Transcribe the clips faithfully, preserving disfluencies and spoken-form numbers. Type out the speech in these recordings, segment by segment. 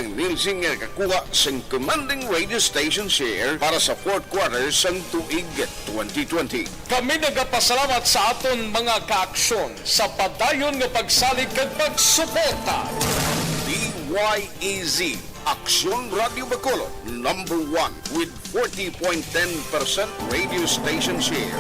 Nielsen nga nakakuha sang commanding radio station share para sa fourth quarter sang tuig twenty twenty. Kami nagapasalamat sa aton mga kaaksyon sa padayon nga pagsalig kag pagsuporta. D Y E Z, Aksyon Radio Bacolod, number one with forty point ten percent radio station share.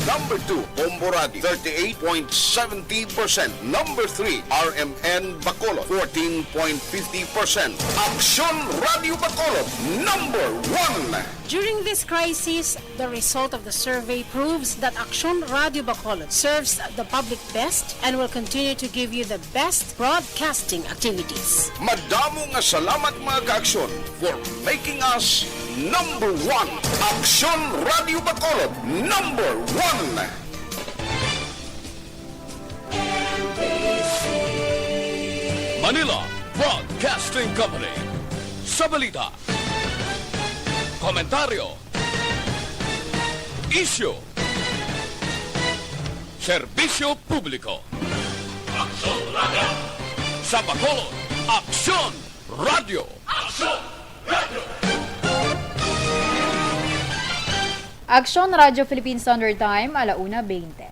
Number two, Bombo Radio, thirty-eight point seventy percent. Number three, R M N Bacolod, fourteen point fifty percent. Aksyon Radio Bacolod, number one. During this crisis, the result of the survey proves that Aksyon Radio Bacolod serves the public best and will continue to give you the best broadcasting activities. Madamo nga salamat, mga kaaksyon, for making us number one. Aksyon Radio Bacolod, number one. Manila Broadcasting Company. Sa balita, komentaryo, isyu, serbisyo publiko. Aksyon Radio. Sa Bacolod, Aksyon Radio. Aksyon Radio. Aksyon Radio Philippine Standard Time, ala una bente.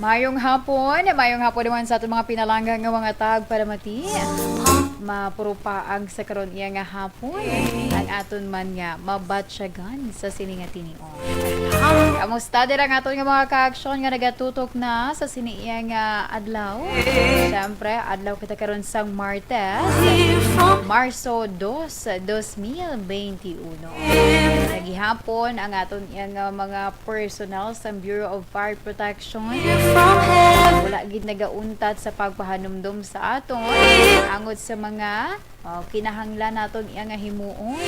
Mayong hapon, mayong hapon naman sa aton mga pinalangga nga mga tagpalamati. Mapuro pa ang sa karon iya nga hapon, ang aton man nga mabatyagan sa sini nga tinion. Kamusta dira ang aton nga mga kaaksyon nga nagatutok na sa sini iya nga adlaw? Siyempre, adlaw kita karon sang Martes, Marso dos, dos mil benti uno. Nagihapon ang aton iya nga mga personnel sa Bureau of Fire Protection. Wala gid nagauntat sa pagpahanumdom sa aton angot sa mga, oh, kinahanglan naton iya nga himuon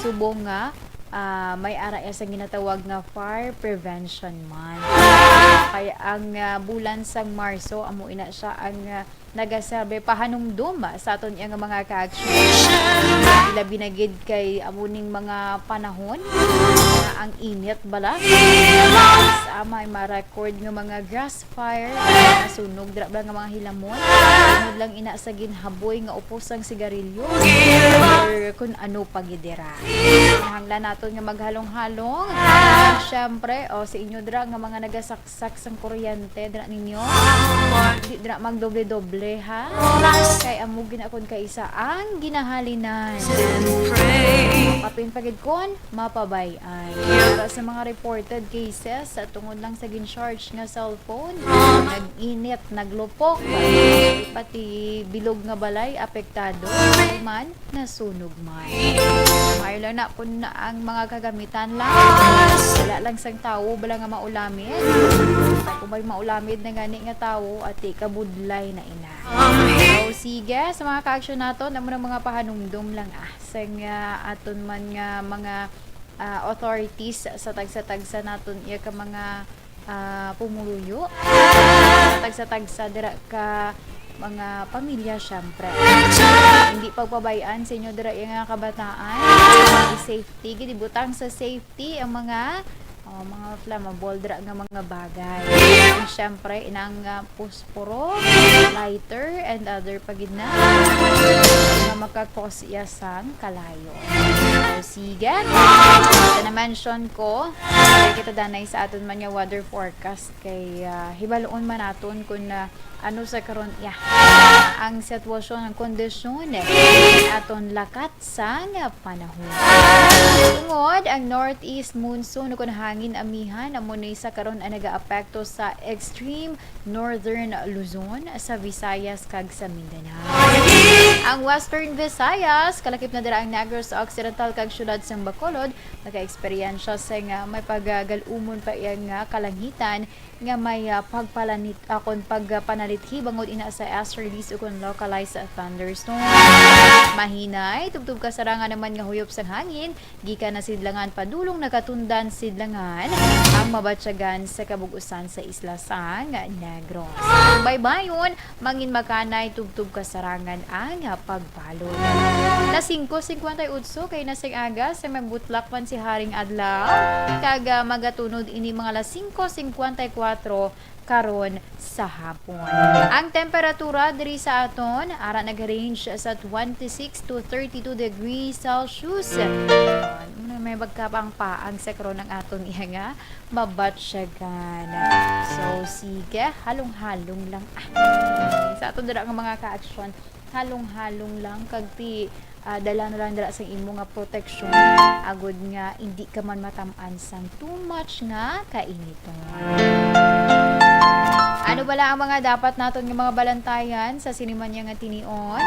subong nga, ah, may ara iya sa ginatawag nga fire prevention month. Kay ang, ah, bulan sang Marso, amo ina siya ang, ah, nagaserbi pahanumdom sa aton iya nga mga kaaksyon. Ilabi na gid kay amo ning mga panahon nga ang init bala. Sa may ma-record nga mga grass fire, nasunog dira bala nga mga hilamon. Tungod lang ina sa ginhaboy nga upos sang sigarilyo or kun ano pa gid dira. Kinahanglan naton nga maghalong-halong. Siyempre, o, sa inyo dira nga mga nagasak sak sang kuryente dira ninyo. Di dira magdoble-doble, ha? Kay amo gid na kun kaisa ang ginahalinan. Apin pa gid kun mapabay-an. Para sa mga reported cases, sa tungod lang sa gin-charge nga cellphone, nag-init, naglupok, pati bilog nga balay apektado. Di man, nasunog man. Maayo lang na kun ang mga kagamitan lang. Wala lang sang tawo bala nga maulamid. Kung may maulamid na gani nga tawo, ati kabudlay na ina. So, sige, sa mga kaaksyon naton, amo na mga pahanumdom lang, ah, sang, ah, aton man nga mga, ah, authorities sa tagsa-tagsa naton iya ka mga ah, pumuluyo. Tagsa-tagsa dira ka mga pamilya, syempre. Hindi pagpabay-an sa inyo dira yung nga kabataan. Safety, gid ibutang sa safety ang mga, oh, mga flammable dira nga mga bagay. And syempre, inang, ah, posporo, lighter, and other pa gid na nga maka-cause iya sang kalayo. So, sige. Sa na-mention ko, kita danay sa aton man nga weather forecast kay, ah, hibaluon man naton kung, ah, ano sa karon iya ang sitwasyon, ang kondisyon, aton lakat sang panahon. Tungod ang northeast monsoon o kon hangin amihan, amo ni sa karon ang nagaapekto sa extreme northern Luzon, sa Visayas, kag sa Mindanao. Ang Western Visayas, kalakip na dira ang Negros Occidental kag siyudad sang Bacolod, nagaeksperyensya sang, ah, may pagagal-umon pa iya nga kalangitan nga may, ah, pagpalanit-, ah, kon pagpanalithi bangod ina sa easterlies o kon localized thunderstorm. Mahinay, tubtob kasarangan naman nga huyop sang hangin, gikan na sidlangan padulong nagatundan sidlangan ang mabatyagan sa kabug-usan sa isla sang Negros. Baybayon, mangin makanay tubtob kasarangan ang pagbalod. Las singko singkwenta y otso kay na sing aga sa magbutlak man si Haring Adlaw, kag, ah, magatunod ini mga las singko singkwenta y kwatro karon sa hapon. Ang temperatura diri sa aton ara nag-range sa twenty-six to thirty-two degrees Celsius. Ano may magkapangpaang sa karon ang aton iya nga mabatsyagan. So, sige, halong-halong lang. Ah, sa aton dira nga mga ka-aksyon, halong-halong lang kag ti, ah, dala na lang dira sa imo nga proteksyon, agud nga indi ka man matam-an sang too much nga kainiton. Ano bala ang mga dapat naton nga mga balantayan sa sini man nga tinion?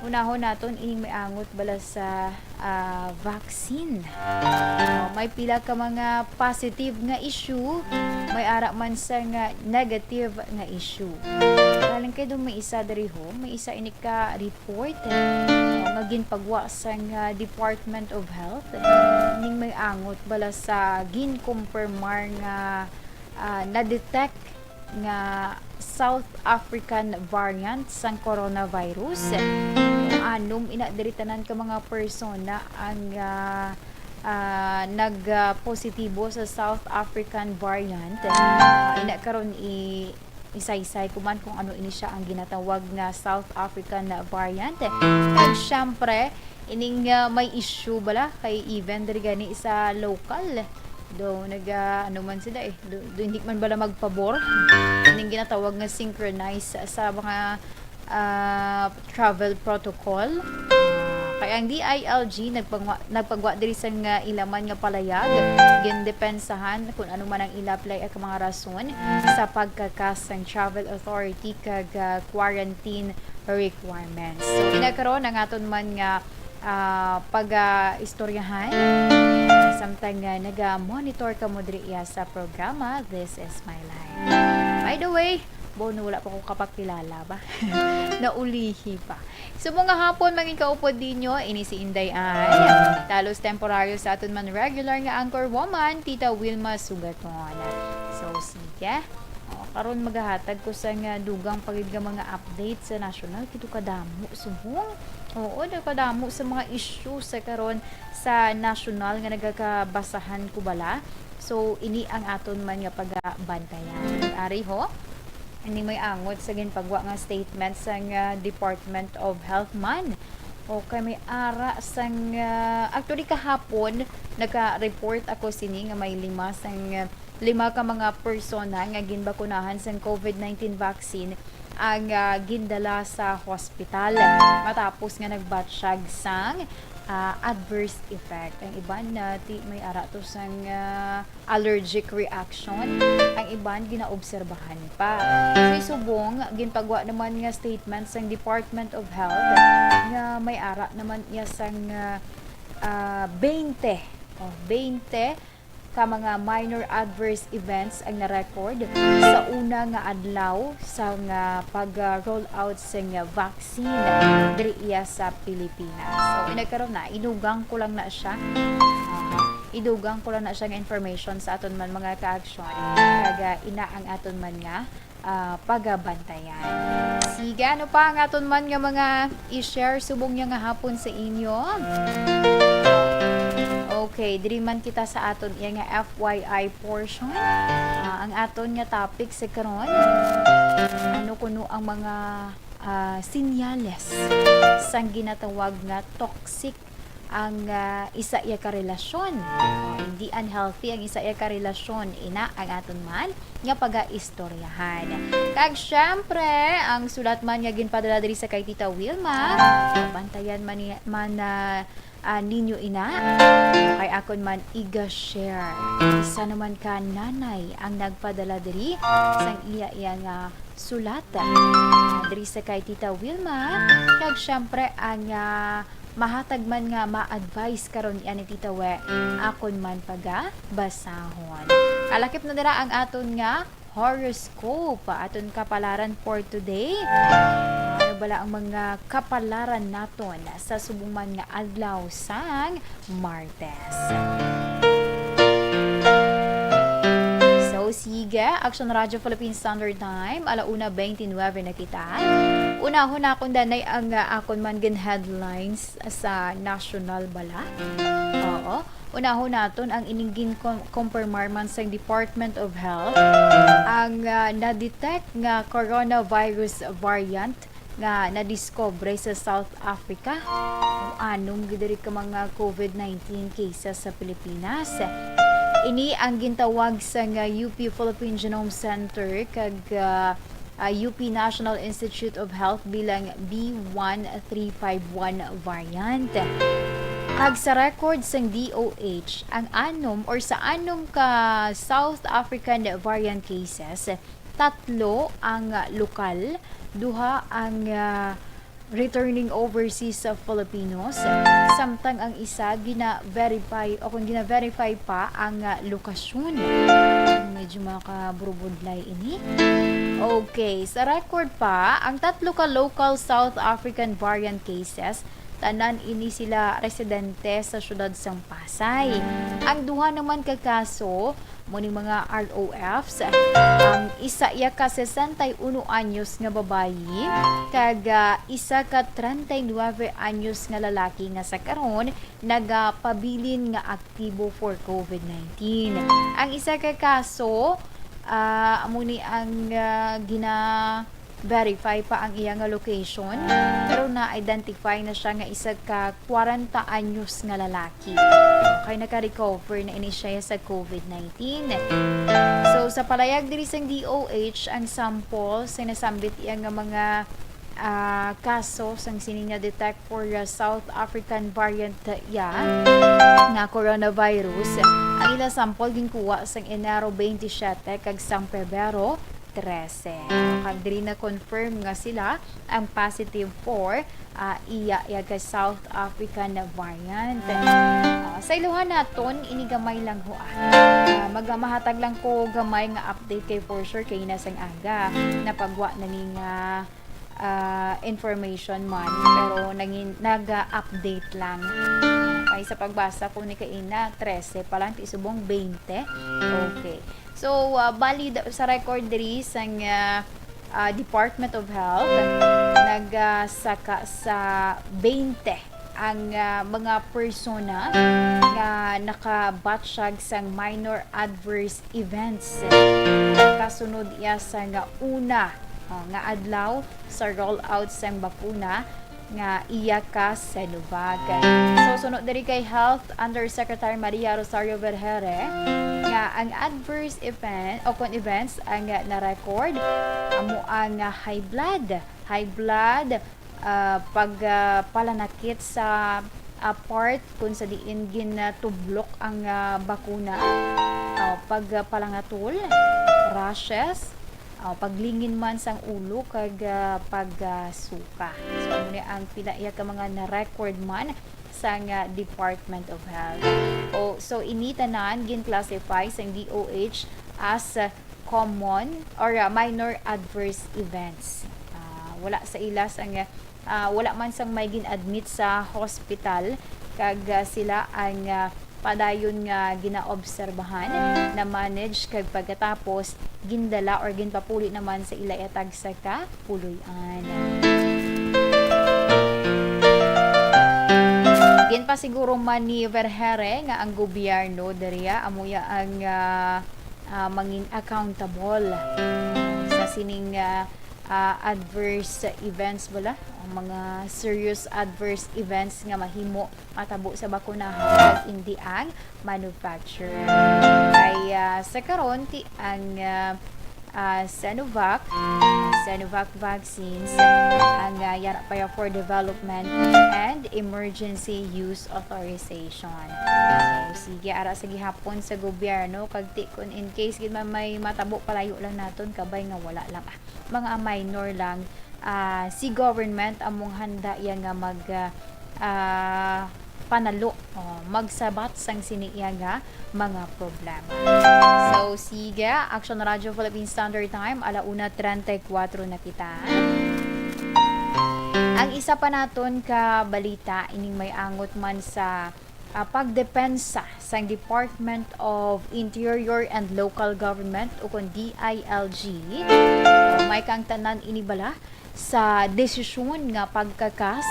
Unahon naton ining may angot bala sa, ah, vaccine. Oh, may pila ka mga positive nga issue, may ara man sa nga negative nga issue. Galing kay doon may isa diri ho, may isa ini ka report, eh, nga ginpagwa sang, ah, Department of Health, eh, ning may angot bala sa ginkumpirmar nga, ah, na-detect nga South African variant sang coronavirus. Anom ina diri tanan ka mga persona ang, ah, ah, nag, ah, positibo sa South African variant. Ah, ina karon i isaysay ko man kung ano ini siya ang ginatawag nga South African variant. Kag syempre, ining, ah, may issue bala kay even diri gani sa local. Do nag, ah, ano man sila eh, do, do hindi man bala magpabor ining ginatawag nga synchronize sa mga, ah, travel protocol. Ah, kay ang D I L G nagpangwa-, nagpagwa diri sang, ah, ila man nga palayag, gindepensahan kung ano man ang ila play at mga rason sa pagkakas sang travel authority kag, ah, quarantine requirements. So, ina karon ang aton man nga, ah, pag-istoryahan, samtang, ah, naga-monitor kamo diri iya sa programa, This Is My Life. By the way, bono wala pa ko kapakilala ba? Naulihi pa. So, mga hapon, mangin kaupod dinyo, ini si Inday Ann. Talos temporaryo sa aton man regular nga anchor woman, Tita Wilma Sugaton. So, sige. O, karon magahatag ko sa nga dugang pa gid nga mga update sa national. Kito kadamo, subong. Oo, daw kadamo sa mga issue sa karon sa national nga nagakabasahan ko bala. So, ini ang aton man nga pagabantayan. Ari ho, ini may angot sa ginpagwa nga statement sang, ah, Department of Health man. Okay, may ara sang, ah, actually, kahapon, naka-report ako sini nga may lima sang, ah, lima ka mga persona nga ginbakunahan sang covid nineteen vaccine ang, ah, gindala sa hospital matapos nga nagbatyag sang, ah, adverse effect. Ang iban na ti may ara to sang, ah, allergic reaction. Ang iban ginaobserbahan pa. Sa subong, ginpagwa naman nga statement sang Department of Health nga may ara naman iya sang, ah, ah, twenty, oh, twenty ka mga minor adverse events ang na-record sa una nga adlaw sa nga pag-roll out sa nga vaccine diri iya sa Pilipinas. So, inagkaron na, idugang ko lang na siya. Aha. Idugang ko lang na siya nga information sa aton man mga ka-aksyon. Kag, ah, ina ang aton man nga, ah, pagabantayan. Sige, ano pa ang aton man nga mga i-share subong niya nga hapon sa inyo? Okay, diri man kita sa aton iya nga F Y I portion. Ah, ang aton nga topic sa karon, ano kuno ang mga, ah, sinyales sang ginatawag nga toxic ang, ah, isa iya ka relasyon. O, hindi unhealthy ang isa iya ka relasyon, ina ang aton man nga pagaistoryahan. Kag syempre, ang sulat man nga ginpadala diri sa kay Tita Wilma, bantayan man ni-, man, ah, ah, ninyo ina, kay akon man iga-share. Isa naman ka nanay ang nagpadala diri sang iya, iya nga sulat, ah, diri sa kay Tita Wilma, kag syempre ang, ah, mahatag man nga ma-advise karon iya ni Tita We, akon man pagabasahon. Kalakip na dira ang aton nga horoscope, aton kapalaran for today. Ano bala ang mga kapalaran naton sa subong man nga adlaw sang Martes? So, sige, Action Radio Philippine Standard Time, ala una twenty-nine na kita. Unahon nakon danay ang, ah, akon man gin headlines sa national bala. Oo. Unahon naton ang ining gin-, com-, confirmar man sang Department of Health, ang, ah, na-detect nga coronavirus variant nga nadiskubre sa South Africa. Anong gid diri ka mga covid nineteen cases sa Pilipinas? Ini ang gintawag sang, ah, U P Philippine Genome Center kag, ah, ah, U P National Institute of Health bilang B one three five one variant. Kag sa record sang D O H, ang anom or sa anom ka South African variant cases, tatlo ang lokal, duha ang, ah, returning overseas sa Filipinos, samtang ang isa gina-verify o kung gina-verify pa ang, ah, lokasyon. Medyo makaburubudlay ini. Okay, sa record pa, ang tatlo ka local South African variant cases, tanan ini sila residente sa siyudad sang Pasay. Ang duha naman ka kaso, mo ni mga R O Fs, ang isa iya ka sesenta y uno anyos nga babayi, kag, ah, isa ka treinta y nueve anyos nga lalaki nga sa karon nagapabilin nga aktibo for covid nineteen. Ang isa ka kaso, ah, amo ni ang, ah, gina-verify pa ang iya nga location, pero na-identify na siya nga isa ka kwarenta anyos nga lalaki. Okay, naka-recover na ini siya sa covid nineteen. So, sa palayag diri sang D O H, ang sample sa nasambit iya nga mga, ah, kaso sang sini nga detect for, ah, South African variant, ah, iya nga coronavirus, ang ila sample ginkuha sang Enero twenty-seven kag sang Pebrero trese. Kag diri na confirm nga sila ang positive for, ah, iya, iya ka South African variant. Ah, sa iluhan naton, ini gamay lang ho, ah. Ah, magamahatag lang ko gamay nga update kay for sure kay na sang aga napagwa na ni nga, ah, information man, pero nangin-, naga-update lang. Kay sa pagbasa ko ni kaina, trese pa lang, ti subong twenty. Okay. So, ah, bali da-, sa record diri sang, ah, ah, Department of Health, nagasaka sa twenty ang, ah, mga persona nga nakabatyag sang minor adverse events. Kasunod iya sa nga una, ah, nga adlaw sa rollout sang bakuna nga iya ka Sinovac. So, sunod diri kay Health Undersecretary Maria Rosario Vergeire nga ang adverse event o kon events ang na-record amo ang high blood, high blood, ah, pag, ah, palanakit sa, ah, part kung sa diin ginatublok ang, ah, bakuna, ah, pag, ah, palangatul, rashes, ah, paglingin man sang ulo kag, ah, pag, ah, suka. So, amo ni ang pila iya ka mga na-record man sang, ah, Department of Health. O, so, ini tanan gin-classify sang D O H as, ah, common or, ah, minor adverse events. Ah, wala sa ila sang, ah, wala man sang may gin-admit sa hospital kag, ah, sila ang, ah, padayon nga ginaobserbahan, na-manage kag pagkatapos gindala or ginpapuli naman sa ila iya tagsa ka puloy-an. Ginpasiguro man ni Vergeire nga ang gobyerno diriya amo ya ang, ah, ah, mangin accountable sa sining, ah, ah, adverse events bala, ang mga serious adverse events nga mahimo matabo sa bakunahan kag indi ang manufacturer. Kay, ah, sa karon, ti ang, ah, ah, Sinovac, Sinovac vaccines, ang, ah, yara pa ya for development and emergency use authorization. So, sige, ara sa gihapon sa gobyerno, kag ti, kung in case gid man may matabo, palayo lang naton, kabay nga wala lang, ah, mga minor lang, ah, si government among handa ya nga mag, ah, ah, panalo, oh, magsabat sang sini iya nga mga problema. So, sige, Action Radio Philippine Standard Time, ala una treinta y cuatro na kita. Ang isa pa naton ka balita, ining may angot man sa, ah, pagdepensa sang Department of Interior and Local Government, ukon D I L G. May kang tanan ini bala sa desisyon nga pagkakas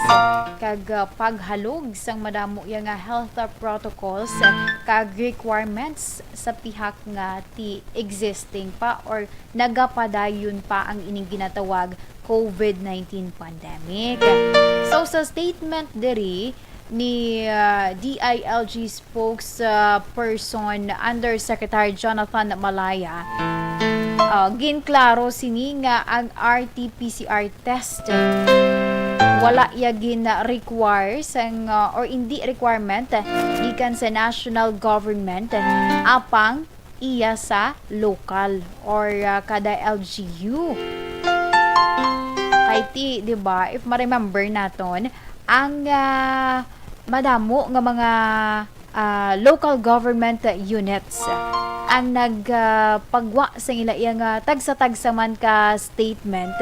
kag, ah, paghalog sang madamo ya nga health, ah, protocols, ah, kag requirements sa pihak nga ti existing pa or nagapadayon pa ang ining ginatawag covid nineteen pandemic. So, sa statement diri ni, ah, D I L G spokesperson Undersecretary Jonathan Malaya, ah, ginklaro sini nga ang R T P C R test wala ya gin-require sang, ah, or indi requirement gikan sa national government, apang iya sa lokal or, ah, kada L G U. Kay ti, di ba, if ma-remember naton, ang, ah, madamo nga mga, ah, local government units ang nag, ah, pagwa sa ila iya nga tagsa-tagsa man ka statement,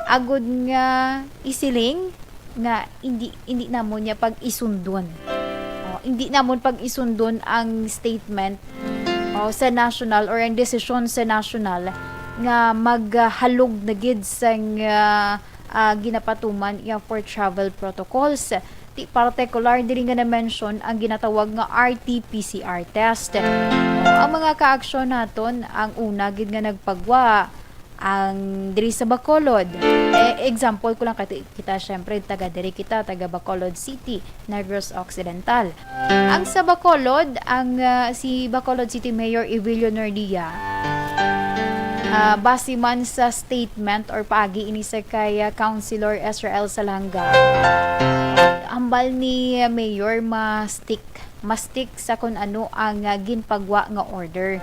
agud nga isiling nga hindi, hindi namon niya pag-isundon. Oh, hindi namon pag-isundon ang statement, oh, sa national or ang desisyon sa national nga maghalog na gid sang, ah, ah, ginapatuman ya for travel protocols. Ti partikular diri nga na-mention ang ginatawag nga R T P C R test. Oh, ang mga kaaksyon naton, ang una gid nga nagpagwa, ang diri sa Bacolod. Eh, example ko lang, kay kita, syempre, taga diri kita, taga Bacolod City, Negros Occidental. Ang sa Bacolod, ang, ah, si Bacolod City Mayor Evelio Nordia, ah, base man sa statement or paagi ini sa kay, ah, Councilor Israel Salanga, hambal ni Mayor, ma-stick mastik sa kun ano ang, ah, ginpagwa nga order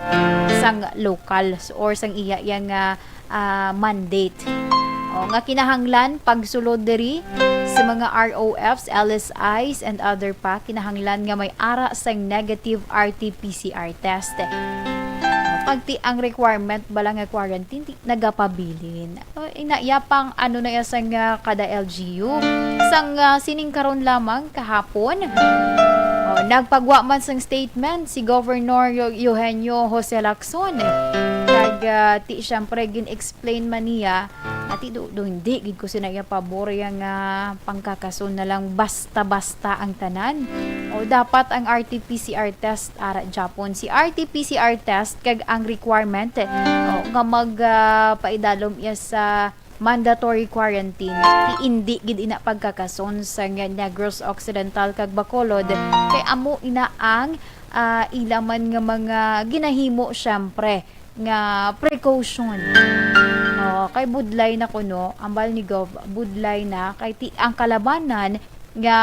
sang lokal s-, or sang iya, iya nga, ah, mandate. O, nga kinahanglan pagsulod diri sa mga R O Fs, L S Is, and other pa, kinahanglan nga may ara sang negative R T P C R test. Pagti ang requirement bala nga quarantine, di nagapabilin. O, ina, iya pang ano na iya sang, ah, kada L G U. Sang, ah, sining karon lamang, kahapon, o, nagpagwa man sang statement si Governor Yo-, Eugenio Jose Lacson. Kag, ah, ti, syempre, gin-explain man niya nga ti do, do hindi gid ko sina iya pabor ya nga pangkakason na lang basta-basta ang tanan. O, dapat ang R T P C R test ara japon. Si R T P C R test kag ang requirement, o, nga mag, ah, paidalom iya sa mandatory quarantine, ti indi gid ina pagkakason sang Negros Occidental kag Bacolod, kay amo ina ang, ah, ila man nga mga ginahimo, syempre, nga precaution. O, kay budlay na kuno, ambal ni Gov, budlay na, kay ti, ang kalabanan nga,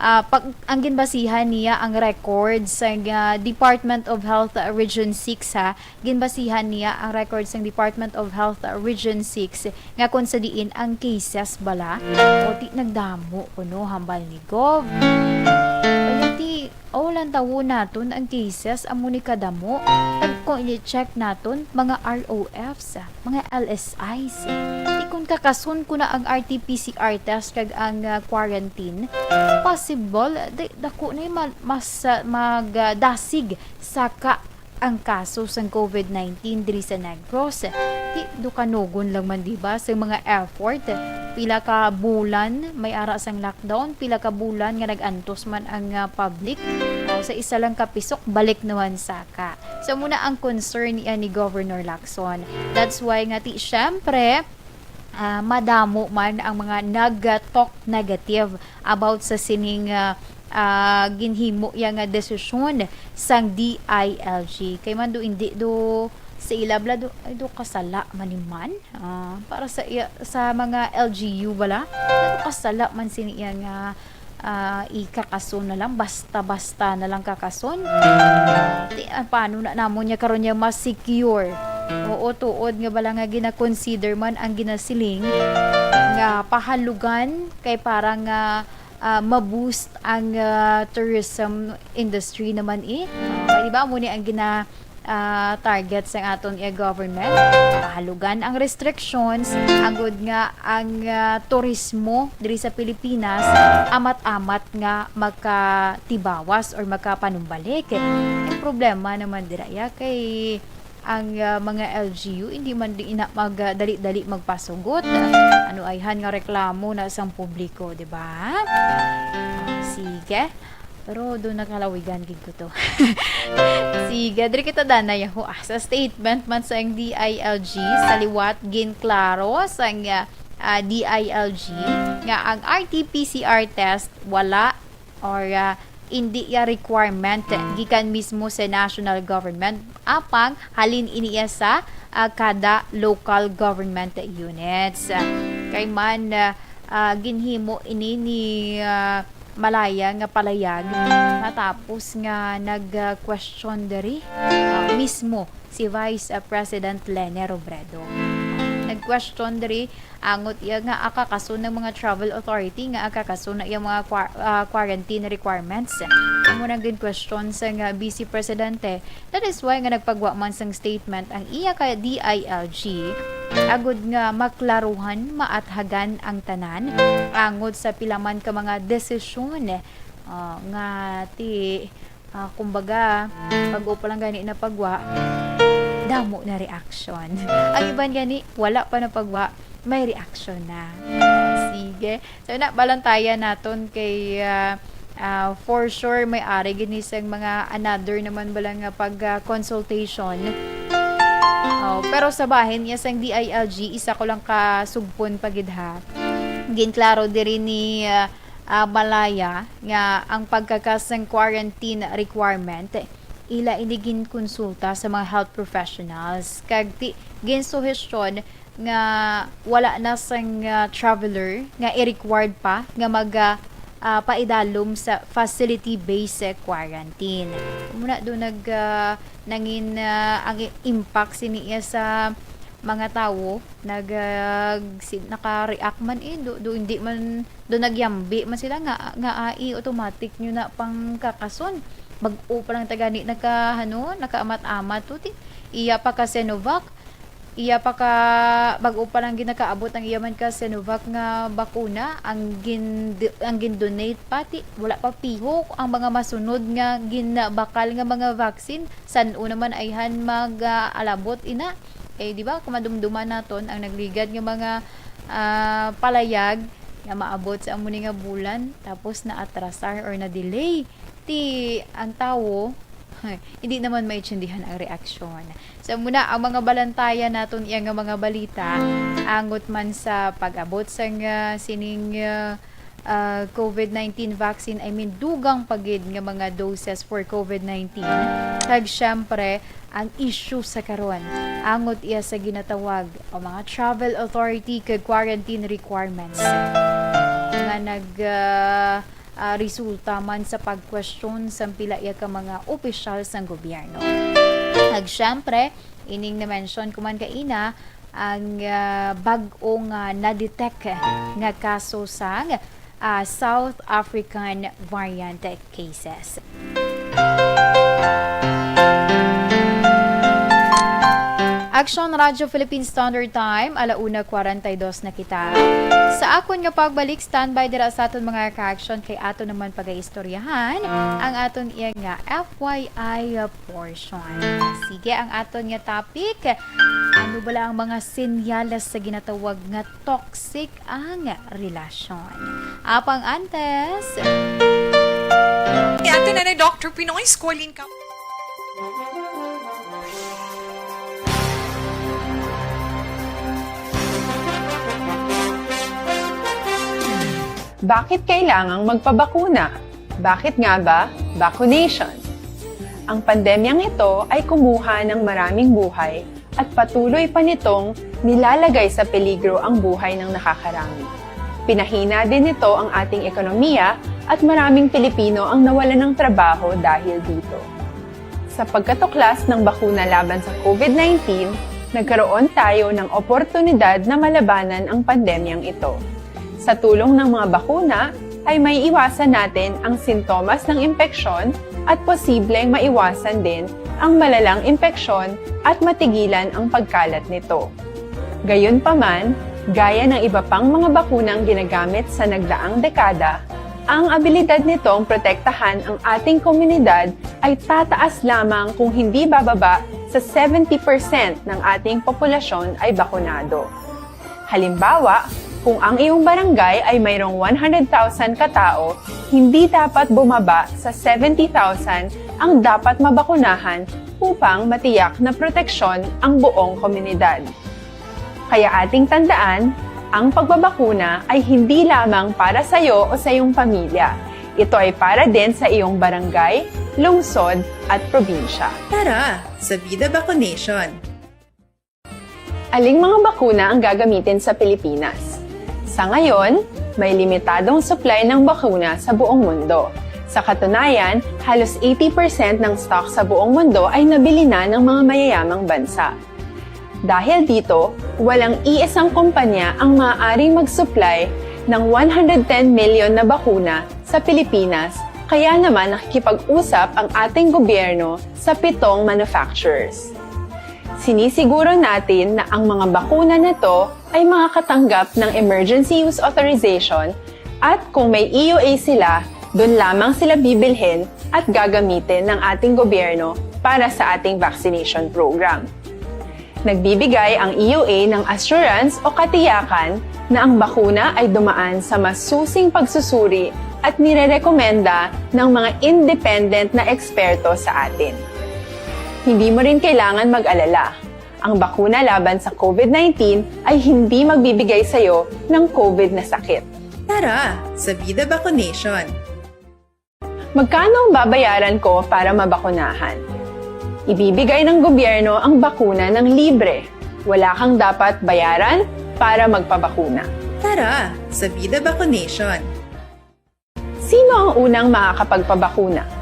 ah, pag, ang ginbasihan niya ang record sa, ah, Department of Health, ah, Region six, ha. Ginbasihan niya ang record sang Department of Health, ah, Region six, nga kung sa diin ang cases bala, o ti nagdamo kuno, hambal ni Gov. Kaya ti, o, lantawon naton ang cases, amo ni kadamo. Kag kung i-check naton, mga R O Fs, ah, mga L S Is. Ti kung kakason ko na ang R T P C R test kag ang, ah, quarantine, possible, di, dako na yung ma-, mas, ah, mag, ah, dasig saka ang kaso sang covid nineteen diri sa Negros. Ti, dukanugon lang man, di ba, sa mga effort. Pila ka bulan may ara sang lockdown, pila ka bulan nga nag-antos man ang, ah, public. O, sa isa lang ka pisok, balik naman saka. So, muna ang concern niya ni Governor Lacson. That's why nga, ti, syempre, ah, madamo man ang mga nag-talk negative about sa sining, ah, ah, ginhimo iya nga desisyon sang D I L G. Kay man do, hindi do sa ila bala do, ay, do kasala man ni man. Ah, para sa iya, sa mga L G U bala, do kasala man sini iya nga, ah, ikakason na lang, basta-basta na lang kakason. Ti, ah, paano na namon niya karon niya ma-secure? Oo, tuod nga bala nga gina-consider man ang ginasiling nga pahalugan kay para nga, ah, ma-boost ang, ah, tourism industry naman, eh. Ah, di ba, amo ni ang gina-, ah, target sang aton iya government? Pahalugan ang restrictions, agud nga ang, ah, turismo diri sa Pilipinas amat-amat nga makatibawas or makapanumbalik. Ang problema naman dira, ya, kay ang, ah, mga L G U, hindi man di ina mag, ah, dali-dali magpasugot. Ano ayhan nga reklamo na sang publiko, di ba? Sige. Pero do nakalawigan gid ko to. Sige, diri kita danay ho. Ah, sa statement man sang D I L G, sa liwat ginklaro sang, ah, ah, D I L G nga ang R T P C R test wala or, ah, indi iya requirement gikan mismo sa national government, apang halin ini iya sa, ah, kada local government units. Kay man, ah, ah, ginhimo ini ni, ah, Malaya nga palayag matapos nga nag, ah, question diri, ah, mismo si Vice, ah, President Leni Robredo. Nag-question diri angot iya nga akakason ang mga travel authority nga akakason na iya mga kwa-, ah, quarantine requirements. Amo nang gin-question sang, ah, Vice Presidente. That is why nga nagpagwa man sang statement ang iya ka D I L G, agud nga maklaruhan, maathagan ang tanan angot sa pila man ka mga desisyon, ah, nga ti, ah, kumbaga, bag-o pa lang gani napagwa, damo na reaction. Ang iban gani, wala pa napagwa, may reaction na. Sige. So, na, balantayan naton kay, ah, ah, for sure, may ari gini sang mga another naman bala nga pag, ah, consultation. Oh, pero sa bahin niya sang D I L G, isa ko lang ka sugpon pa gid, ha. Ginklaro diri ni, ah, ah, Malaya nga ang pagkakas sang quarantine requirement, ila ini ginkonsulta sa mga health professionals. Kag ti-, ginsuhestyon nga wala na sang, ah, traveler nga i-required pa nga mag, ah, ah, paidalom sa facility-based quarantine. Muna do nag, ah, nangin, ah, ang i-, impact sini iya sa mga tawo, nag, ah, si-, naka-react man, eh, do, do hindi man, do nagyambi man sila nga, nga ai automatic nyo na pang kakason. Bag-o pa lang ta gani naka, ano, nakaamat-amat to, ti-, iya pa ka Sinovac, iya pa ka, bag-o pa lang ginakaabot ang iya man ka Sinovac nga bakuna, ang gin-, ang gin-donate pa, ti-, wala pa pihok ang mga masunod nga ginbakal nga mga vaccine. San-o naman ayhan mag, ah, alabot ina? Eh, di ba, kumadumduman naton ang nagligad nga mga, ah, palayag nga maabot sa amo ni nga bulan, tapos naatrasar or na-delay. Ti ang tawo, hindi naman maintindihan ang reaksyon. So, muna ang mga balantayan naton iya nga mga balita, angot man sa pag-abot sang, ah, sining, ah, ah, COVID nineteen vaccine, I mean, dugang pa gid nga mga doses for COVID nineteen. Kag, syempre, ang issue sa karon, angot iya sa ginatawag o mga travel authority kag quarantine requirements nga nag, ah, ah, resulta man sa pagkwestiyon sang pila iya ka mga opisyal sang gobyerno. Kag, syempre, ining na-mention ko man kaina, ang, ah, bag-o nga na-detect nga kaso sang, ah, South African variant cases. Action Radyo Philippine Standard Time, ala una kwarenta y dos na kita. Sa akon nga pagbalik, standby dira sa aton mga ka-action kay ato naman pagaistoryahan ang aton iya nga F Y I portion. Sige, ang aton nga topic, ano bala ang mga senyales sa ginatawag nga toxic ang relasyon? Apang antes, Kay ato na ni Doctor Pinoy, Squalin ka. Bakit kailangang magpabakuna? Bakit nga ba vaccination? Ang pandemyang ito ay kumuha ng maraming buhay at patuloy pa nitong nilalagay sa peligro ang buhay ng nakakarami. Pinahina din nito ang ating ekonomiya at maraming Pilipino ang nawalan ng trabaho dahil dito. Sa pagkatuklas ng bakuna laban sa COVID nineteen, nagkaroon tayo ng oportunidad na malabanan ang pandemyang ito. Sa tulong ng mga bakuna, ay maiiwasan natin ang sintomas ng impeksyon at posibleng maiwasan din ang malalang impeksyon at matigilan ang pagkalat nito. Gayunpaman, gaya ng iba pang mga bakunang ginagamit sa nagdaang dekada, ang abilidad nitong protektahan ang ating komunidad ay tataas lamang kung hindi bababa sa seventy percent ng ating populasyon ay bakunado. Halimbawa, kung ang iyong barangay ay mayroong one hundred thousand katao, hindi dapat bumaba sa seventy thousand ang dapat mabakunahan upang matiyak na proteksyon ang buong komunidad. Kaya ating tandaan, ang pagbabakuna ay hindi lamang para sa iyo o sa iyong pamilya. Ito ay para din sa iyong barangay, lungsod, at probinsya. Tara, sa Vida Vaccination! Aling mga bakuna ang gagamitin sa Pilipinas? Sa ngayon, may limitadong supply ng bakuna sa buong mundo. Sa katunayan, halos eighty percent ng stock sa buong mundo ay nabili na ng mga mayayamang bansa. Dahil dito, walang iisang kumpanya ang maaaring mag-supply ng one hundred ten million na bakuna sa Pilipinas, kaya naman nakikipag-usap ang ating gobyerno sa pitong manufacturers. Sinisiguro natin na ang mga bakuna na to ay makakatanggap ng emergency use authorization at kung may E U A sila, doon lamang sila bibilhin at gagamitin ng ating gobyerno para sa ating vaccination program. Nagbibigay ang E U A ng assurance o katiyakan na ang bakuna ay dumaan sa masusing pagsusuri at nirerekomenda ng mga independent na eksperto sa atin. Hindi mo rin kailangan mag-alala. Ang bakuna laban sa COVID nineteen ay hindi magbibigay sa iyo ng COVID na sakit. Tara, sa Vida Vaccination! Magkano ang babayaran ko para mabakunahan? Ibibigay ng gobyerno ang bakuna ng libre. Wala kang dapat bayaran para magpabakuna. Tara, sa Vida Vaccination! Sino ang unang makakapagpabakuna?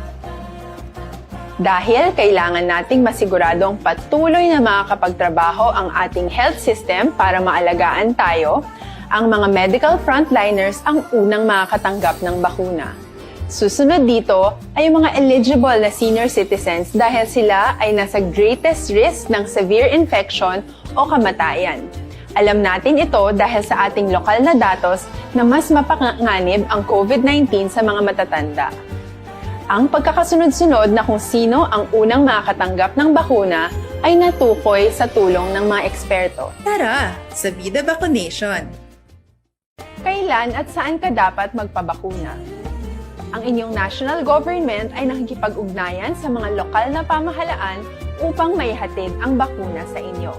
Dahil kailangan nating masiguradong patuloy na makakapagtrabaho ang ating health system para maalagaan tayo, ang mga medical frontliners ang unang makakatanggap ng bakuna. Susunod dito ay ang mga eligible na senior citizens dahil sila ay nasa greatest risk ng severe infection o kamatayan. Alam natin ito dahil sa ating lokal na datos na mas mapanganib ang COVID nineteen sa mga matatanda. Ang pagkakasunod-sunod na kung sino ang unang makakatanggap ng bakuna ay natukoy sa tulong ng mga eksperto. Tara, sa Vida Vaccination! Kailan at saan ka dapat magpabakuna? Ang inyong national government ay nakikipag-ugnayan sa mga lokal na pamahalaan upang maihatid ang bakuna sa inyo.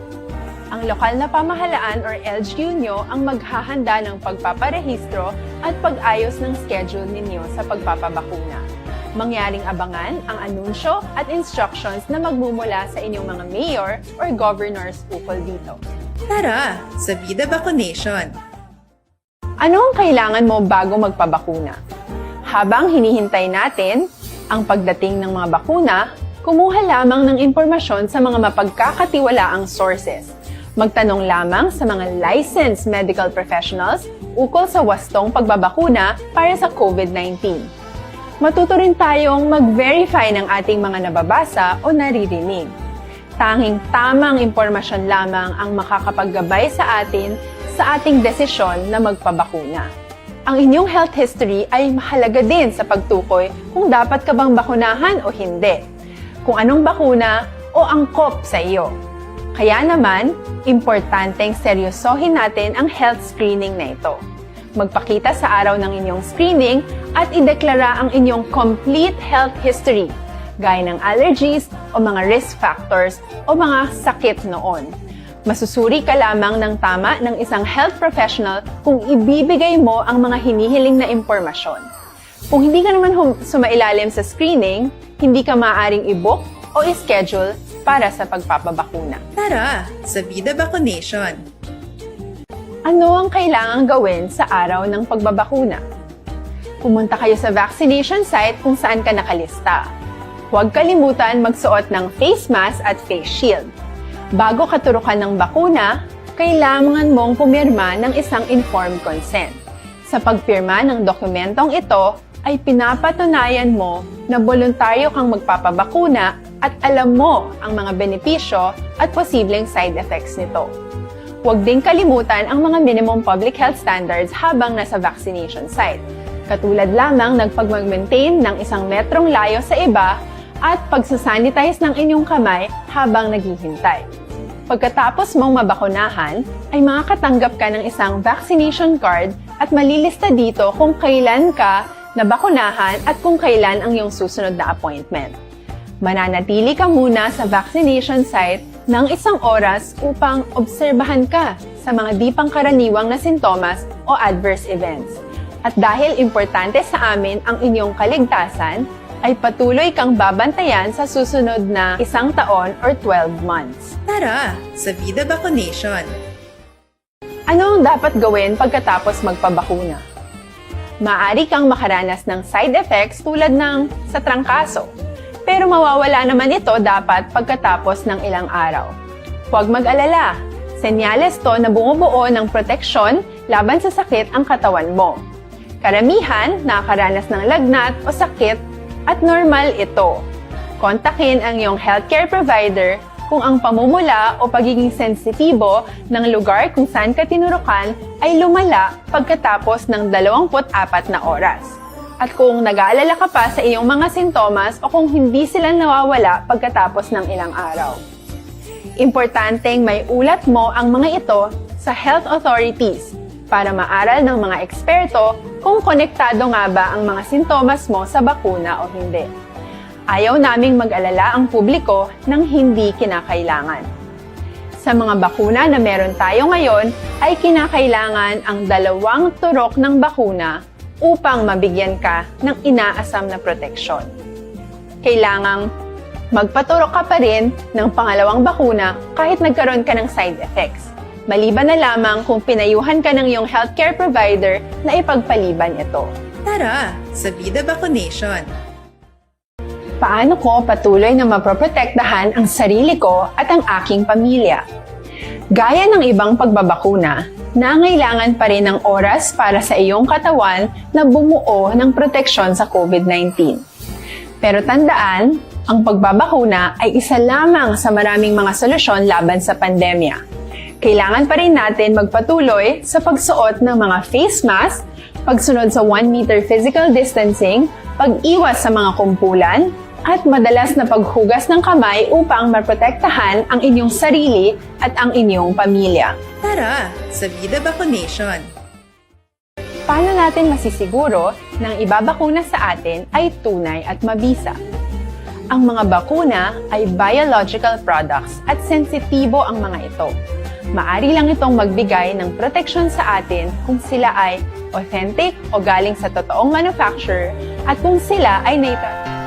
Ang lokal na pamahalaan or L G U nyo ang maghahanda ng pagpaparehistro at pag-ayos ng schedule ninyo sa pagpapabakuna. Mangyaring abangan ang anunsyo at instructions na magmumula sa inyong mga mayor or governors ukol dito. Tara, sa Vida Vaccination! Ano ang kailangan mo bago magpabakuna? Habang hinihintay natin ang pagdating ng mga bakuna, kumuha lamang ng impormasyon sa mga mapagkakatiwalaang sources. Magtanong lamang sa mga licensed medical professionals ukol sa wastong pagbabakuna para sa COVID nineteen. Matuto rin tayong mag-verify ng ating mga nababasa o naririnig. Tanging tamang impormasyon lamang ang makakapaggabay sa atin sa ating desisyon na magpabakuna. Ang inyong health history ay mahalaga din sa pagtukoy kung dapat ka bang bakunahan o hindi, kung anong bakuna o angkop sa iyo. Kaya naman, importanteng seryosohin natin ang health screening na ito. Magpakita sa araw ng inyong screening at ideklara ang inyong complete health history, gaya ng allergies o mga risk factors o mga sakit noon. Masusuri ka lamang ng tama ng isang health professional kung ibibigay mo ang mga hinihiling na impormasyon. Kung hindi ka naman hum- sumailalim sa screening, hindi ka maaaring i-book o i-schedule para sa pagpapabakuna. Tara sa Vida Vaccination! Ano ang kailangang gawin sa araw ng pagbabakuna? Pumunta kayo sa vaccination site kung saan ka nakalista. Huwag kalimutan magsuot ng face mask at face shield. Bago ka turukan ng bakuna, kailangan mong pumirma ng isang informed consent. Sa pagpirma ng dokumentong ito, ay pinapatunayan mo na boluntaryo kang magpapabakuna at alam mo ang mga benepisyo at posibleng side effects nito. Huwag ding kalimutan ang mga minimum public health standards habang nasa vaccination site, katulad lamang ng pagmag-maintain ng isang metrong layo sa iba at pagsasanitize ng inyong kamay habang naghihintay. Pagkatapos mong mabakunahan, ay makakatanggap ka ng isang vaccination card at malilista dito kung kailan ka nabakunahan at kung kailan ang iyong susunod na appointment. Mananatili ka muna sa vaccination site ng isang oras upang obserbahan ka sa mga di pangkaraniwang na sintomas o adverse events. At dahil importante sa amin ang inyong kaligtasan, ay patuloy kang babantayan sa susunod na isang taon or twelve months. Tara sa Vida Vaccination! Ano ang dapat gawin pagkatapos magpabakuna? Maaari kang makaranas ng side effects tulad ng sa trangkaso, pero mawawala naman ito dapat pagkatapos ng ilang araw. Huwag mag-alala, senyales to na bumubuo ng proteksyon laban sa sakit ang katawan mo. Karamihan nakakaranas ng lagnat o sakit at normal ito. Kontakin ang iyong healthcare provider kung ang pamumula o pagiging sensitibo ng lugar kung saan ka tinurukan ay lumala pagkatapos ng dalawampu't apat na oras. At kung nag-aalala ka pa sa iyong mga sintomas o kung hindi sila nawawala pagkatapos ng ilang araw. Importanteng may ulat mo ang mga ito sa health authorities para maaral ng mga eksperto kung konektado nga ba ang mga sintomas mo sa bakuna o hindi. Ayaw naming mag-alala ang publiko ng hindi kinakailangan. Sa mga bakuna na meron tayo ngayon ay kinakailangan ang dalawang turok ng bakuna upang mabigyan ka ng inaasam na proteksyon. Kailangang magpaturok ka pa rin ng pangalawang bakuna kahit nagkaroon ka ng side effects, maliban na lamang kung pinayuhan ka ng iyong healthcare provider na ipagpaliban ito. Tara sa Vida Vaccination! Paano ko patuloy na maproprotektahan ang sarili ko at ang aking pamilya? Gaya ng ibang pagbabakuna, nangailangan pa rin ng oras para sa iyong katawan na bumuo ng proteksyon sa COVID nineteen. Pero tandaan, ang pagbabakuna ay isa lamang sa maraming mga solusyon laban sa pandemya. Kailangan pa rin natin magpatuloy sa pagsuot ng mga face mask, pagsunod sa one meter physical distancing, pag-iwas sa mga kumpulan, at madalas na paghugas ng kamay upang maprotektahan ang inyong sarili at ang inyong pamilya. Tara sa Vida Vaccination! Paano natin masisiguro na ang ibabakuna sa atin ay tunay at mabisa? Ang mga bakuna ay biological products at sensitibo ang mga ito. Maari lang itong magbigay ng proteksyon sa atin kung sila ay authentic o galing sa totoong manufacturer at kung sila ay naita-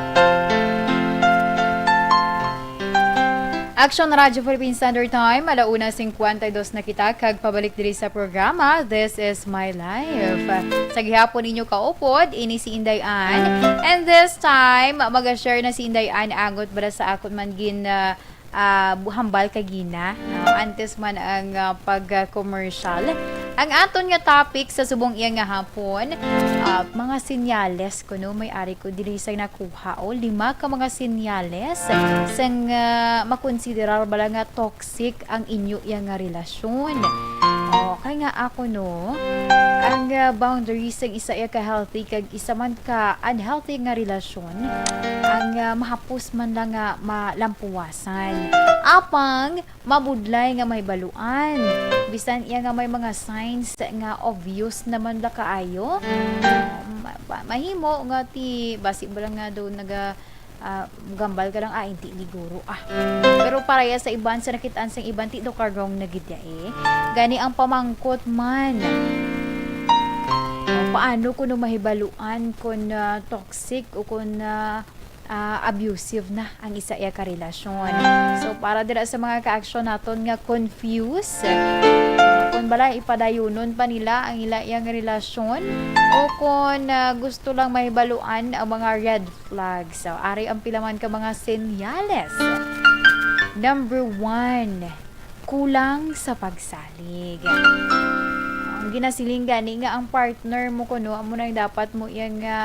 Action Radio Philippine Standard Time, ala una singkwenta y dos na kita, kag pabalik diri sa programa, This Is My Life. Sa gihapon ninyo kaupod, ini si Inday Ann. And this time, mag-share na si Inday Ann angot bala sa akon man gin, ah, ah, hambal kagina, no? Antes man ang, ah, pag-commercial. Ang aton nga topic sa subong iya nga hapon, ah, mga senyales kuno may ari ko diri sa nakuha, o lima ka mga senyales sang, ah, makonsiderar bala nga toxic ang inyo iya nga relasyon. O, kay nga ako, no, ang, ah, boundaries sang isa iya ka healthy kag isa man ka unhealthy nga relasyon, ang, ah, mahapos man lang nga malampuwasan. Apang mabudlay nga mahibaluan. Bisan iya nga may mga signs nga obvious naman la kaayo, ma-, ma-, mahimo nga ti basi bala nga daw naga-, Ah, gambal ka lang, "Ah, hindi ni guro, ah." Pero para ya sa iban, sa nakitaan sang iban, ti do ka wrong na gid ya, eh. Gani ang pamangkot man, o, paano kuno mahibaluan kung, ah, toxic o kung, ah, ah, abusive na ang isa iya ka relasyon? So, para dira sa mga ka-action naton nga confused, kung bala ipadayunon pa nila ang ila iyang relasyon o kung, ah, gusto lang mahibaluan ang mga red flag. So, ari ang pila man ka mga senyales. Number one, kulang sa pagsalig. Ang ginasiling gani nga ang partner mo kuno, amo na ang dapat mo iya nga,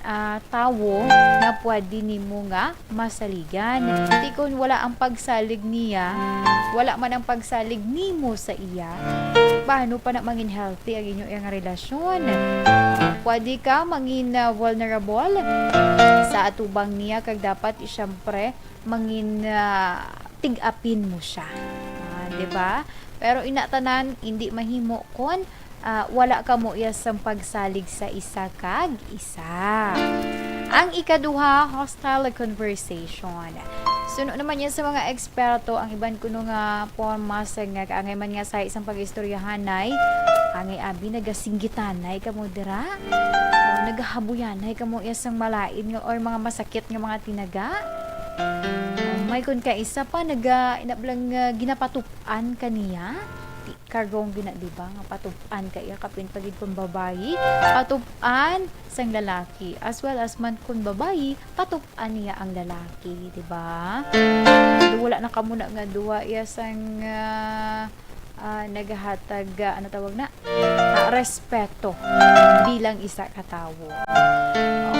ah, tawo nga pwede nimo nga masaligan. Ti kon wala ang pagsalig niya, wala man ang pagsalig nimo sa iya, paano pa na mangin healthy ang inyo iyang relasyon? Pwede ka mangin, ah, vulnerable sa atubang niya, kag dapat, eh, syempre, mangin, ah, tig-apin mo siya. Ah, di ba? Pero ina tanan, hindi mahimo kon, ah, wala kamo iya sang pagsalig sa isa kag isa. Ang ikaduha, hostile conversation. Suno naman niya sa mga eksperto, ang iban kuno nga pormas nga kaangay man nga sa isang pag-istoryahanay, angay abi nagasinggitanay kamo dira. O, nagahabuyanay kamo iya sang malain nga or mga masakit nga mga tinaga. May kon kaisa pa, naga-, inablang, ah, ginapatup-an ka niya. Di ka wrong gina, di ba, nga patup-an ka iya, kapin pa gid kon babayi. Patup-an sang lalaki, as well as man kon babayi, patup-an niya ang lalaki, di ba? Wala na kamo na nga duha iya sang, ah, ah, nagahatag, ah, ano tawag na? Ah, respeto bilang isa ka tawo.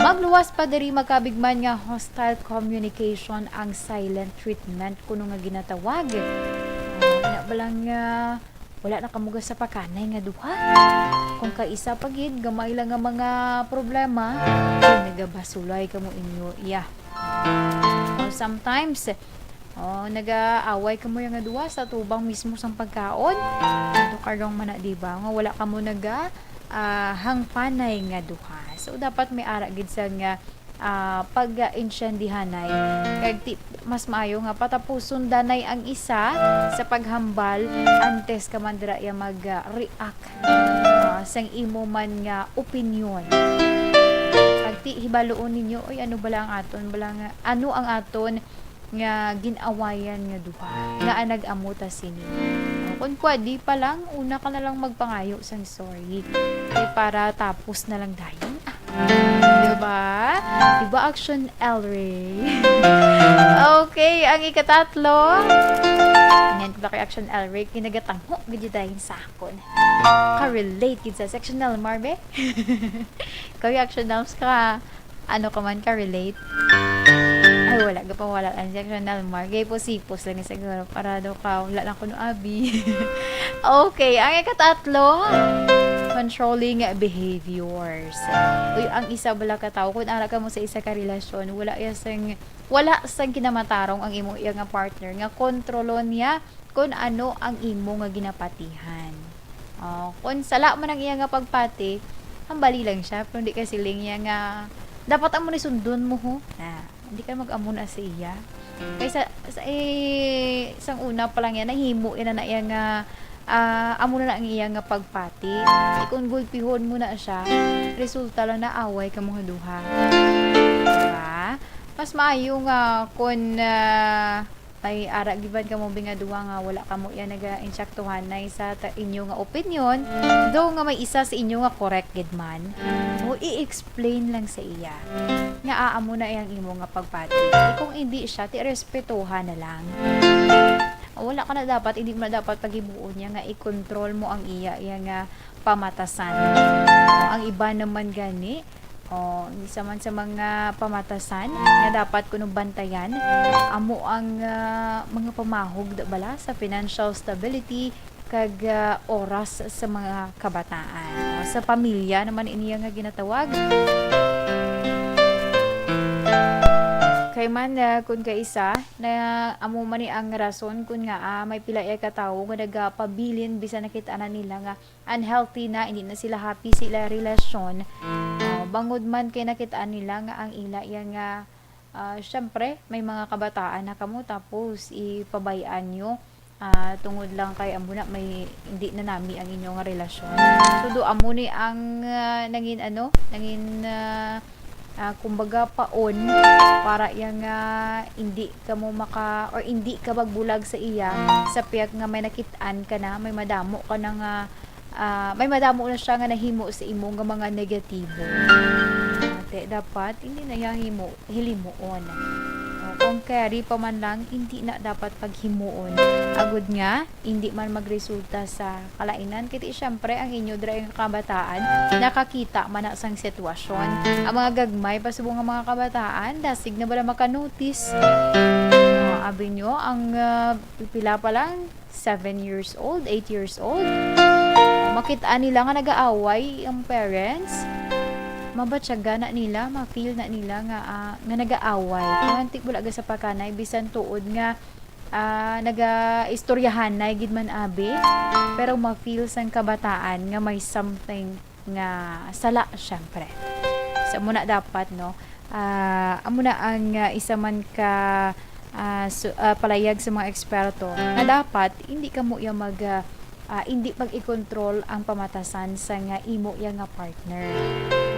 Magluwas pa diri, makabig man nga hostile communication ang silent treatment kuno nga ginatawag. Ah, ina ba lang nga wala na kamo gasapakanay nga duha? Kung kaisa pa gid, gamay lang nga mga problema, ay nagabasulay kamo inyo iya. Or sometimes, oh, nagaaway kamo iya nga duha sa tubang mismo sang pagkaon. Ito karong man na, di ba? Nga wala kamo naga, ah, hangpanay nga duha. So, dapat may ara gid sa nga, ah, pag-intiendihanay. Kag ti-, mas maayo nga patapuson danay ang isa sa paghambal antes ka man dira iya mag, ah, react, ah, sang imo man nga opinyon. Pag ti-, hibaluon ninyo, "Oy, ano bala ang aton, bala nga, ano ang aton nga gin-awayan nga duha, nga nag-amo ta sini?" O, kung pwede pa lang, una ka na lang magpangayo sang sorry. Kay para tapos na lang dayon. Ah, di ba? Di ba, Action El Rey? Okay, ang ikatatlo. Yan, di ba kay Action El Rey, kinagatangho gid dayon sa akon. Ka-relate gid sa Section L M R, be? Kay Action Elms ka, ano ka man ka-relate? Ay, wala ka pa, wala ang Section L M R. Gay pusipos lang siguro. Para daw ka, wala lang kuno abi. Okay, ang ikatatlo, controlling behaviors. Uy, ang isa bala ka tawo, kung ara ka mo sa isa ka relasyon, wala iya sang, wala sang kinamatarong ang imo iya nga partner nga kontrolon niya kung ano ang imo nga ginapatihan. Oh, kung sala man ang iya nga pagpati, hambali lang siya, pero hindi ka siling niya nga, "Dapat amo ni sundon mo, ho." Na, hindi ka mag-amo na sa iya. Kay sa, sa, eh, sang una pa lang yan, nahimo yan na iya nga, ah, amo na na ang iya nga pagpati. Eh, kung gulpihon mo na siya, resulta lang na away ka mga duha. Diba? Mas maayo nga kung, ah, ay, ara giban kamo bi nga duha nga wala kamo iya naga-insaktuhanay sa ta-, inyo nga opinyon, though nga may isa sa inyo nga correct gid man, o i-explain lang sa iya nga amo na iyang imo nga pagpati. Kung hindi siya, ti respetuhan na lang. Wala ka na dapat, hindi mo na dapat pagibuon niya nga i-control mo ang iya, iya nga pamatasan. Ang iba naman gani, o, isa man sa mga pamatasan nga dapat kuno bantayan, amo ang, ah, mga pamahog da-, bala sa financial stability kag, ah, oras sa mga kabataan. O, sa pamilya naman ini nga ginatawag. Kay man, ah, kun kaisa, na amo man ni ang rason kun ngaa may pila iya ka tawo nga nagapabilin bisan nakit-an na nila nga unhealthy na, hindi na sila happy sa ila relasyon. Ah, bangod man kay nakit-an nila nga ang ila iya nga, Ah, syempre, may mga kabataan na kamo, tapos ipabay-an nyo, ah, tungod lang kay amo na, may, hindi na nami ang inyo nga relasyon. So, do amo ni ang, ah, nangin ano, nangin, ah, ah, kumbaga, paon para iya nga hindi kamo maka, or hindi ka magbulag sa iya, sa piyak nga may nakit-an ka na, may madamo ka na nga, ah, may madamo na siya nga nahimo sa imo nga mga negatibo. Ate, dapat hindi na iya himo, hilimuon. O, kung carry pa man lang, hindi na dapat paghimuon. Agud nga, hindi man magresulta sa kalainan. Kay ti, syempre, ang inyo dira nga kabataan, nakakita man na sang sitwasyon. Ang mga gagmay pa subong nga mga kabataan, dasig na bala maka-notice. Ah, abi nyo, ang, ah, pila pa lang, seven years old, eight years old, makit-an nila nga nag-aaway ang parents, mabatyagan na nila, ma-feel na nila nga, ah, nga nag-aaway. Kung antik wala ga sa pakanay, bisan tuod nga, ah, naga-istoryahanay gid man abi, pero ma-feel sang kabataan nga may something nga sala, syempre. So, amo na dapat, no? Ah, amo na ang, ah, isa man ka, ah, su-, ah, palayag sa mga eksperto na dapat hindi kamo iya mag, ah, ah, hindi pag-i-control ang pamatasan sa nga imo iya nga partner.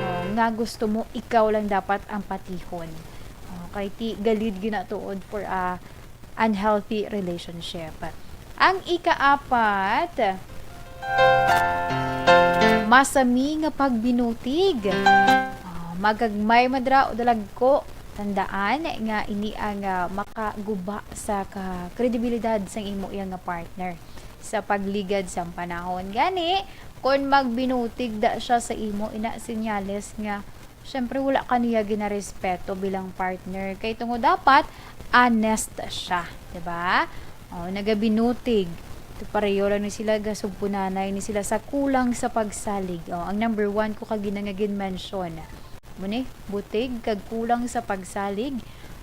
Oh, nga gusto mo ikaw lang dapat ang patihon. Oh, kay ti galid ginatuod for a unhealthy relationship. Ang ikaapat, masami nga pagbinutig. Ah, magagmay man dira o dalagko, tandaan nga ini ang, ah, makaguba sa ka-, kredibilidad sang imo iya nga partner sa pagligad sang panahon. Gani, kon magbinutig da siya sa imo, ina senyales nga syempre, wala ka niya ginarespeto bilang partner. Kay tungod dapat, honest siya, di ba? O, nagabinutig. Ito, pareho lang ni sila, gasugpunanay ni sila sa kulang sa pagsalig. O, ang number one ko kagina nga gin-mention. Mo ni, butig kag kulang sa pagsalig.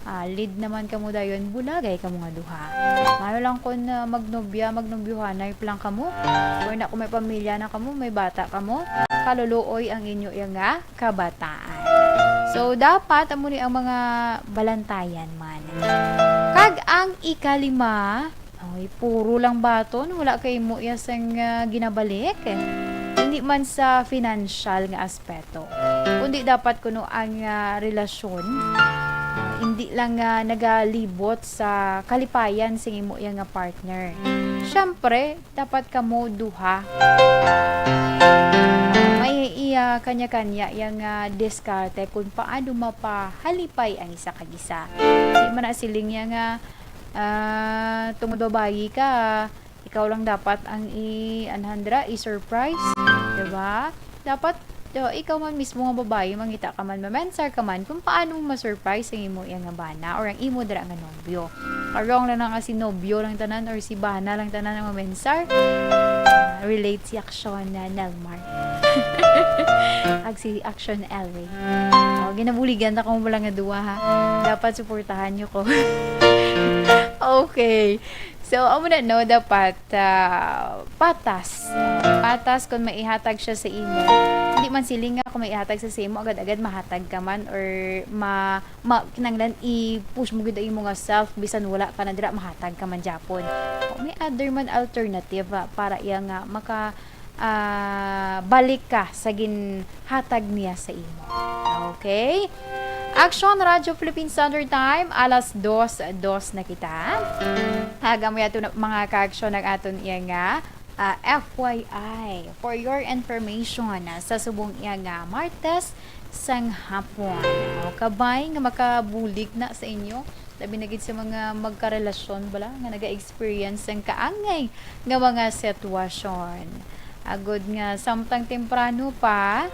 Ah, lead naman kamo dayon, bulagay kamo nga duha. Mano lang kon, ah, magnobya, magnobyuhanay pa lang kamo. Or na kung may pamilya na kamo, may bata kamo, kaluluoy ang inyo iya nga kabataan. So, dapat amo ni ang mga balantayan man. Kag ang ikalima, oy, puro lang baton, wala kay mo iya sang, ah, ginabalik. Hindi man sa financial nga aspeto, kundi dapat kuno ang, ah, relasyon, hindi lang, ah, nagalibot sa kalipayan sing imo iya nga partner. Syempre, dapat kamo duha may iya kanya-kanya iya nga diskarte kung paano mapahalipay ang isa kag isa. Di man na siling niya nga, ah, tungod babayi ka, ikaw lang dapat ang i-, anhan dira, i-surprise, di ba? Dapat, o, ikaw man mismo nga babayi, mangita ka man, mamensar ka man kung paano mo ma-surprise ang imo iya nga bana or ang imo dira nga nobyo. Karong lang na nga si nobyo lang tanan or si bana lang tanan ang mamensar. Ah, relate si Aksyon na Nelmar. Ag si Aksyon Elway. O, ginabuligan ta kamo bala nga duha, ha. Dapat suportahan nyo ko. Okay. So, amo na, no, dapat, ah, patas. Patas kung maihatag siya sa imo. Hindi man siling nga kung maihatag sa, sa imo, agad-agad mahatag ka man or ma-, ma-, kinanglan i-push mo gid ang imo nga self, bisan wala ka na dira, mahatag ka man gyapon. O, may other man alternative, ah, para iya nga maka-, ah, balik ka sa ginhatag niya sa imo. Okay? Action Radio Philippine Standard Time, alas dos, dos na kita. Haga mo yato na, mga ka-action, ang aton iya nga, ah, F Y I, for your information, ah, sa subong iya nga Martes sang hapon. O, kabay nga makabulig na sa inyo, labi na gid sa mga magkarelasyon bala nga naga-experience sang kaangay nga mga sitwasyon. Agod nga samtang temprano pa,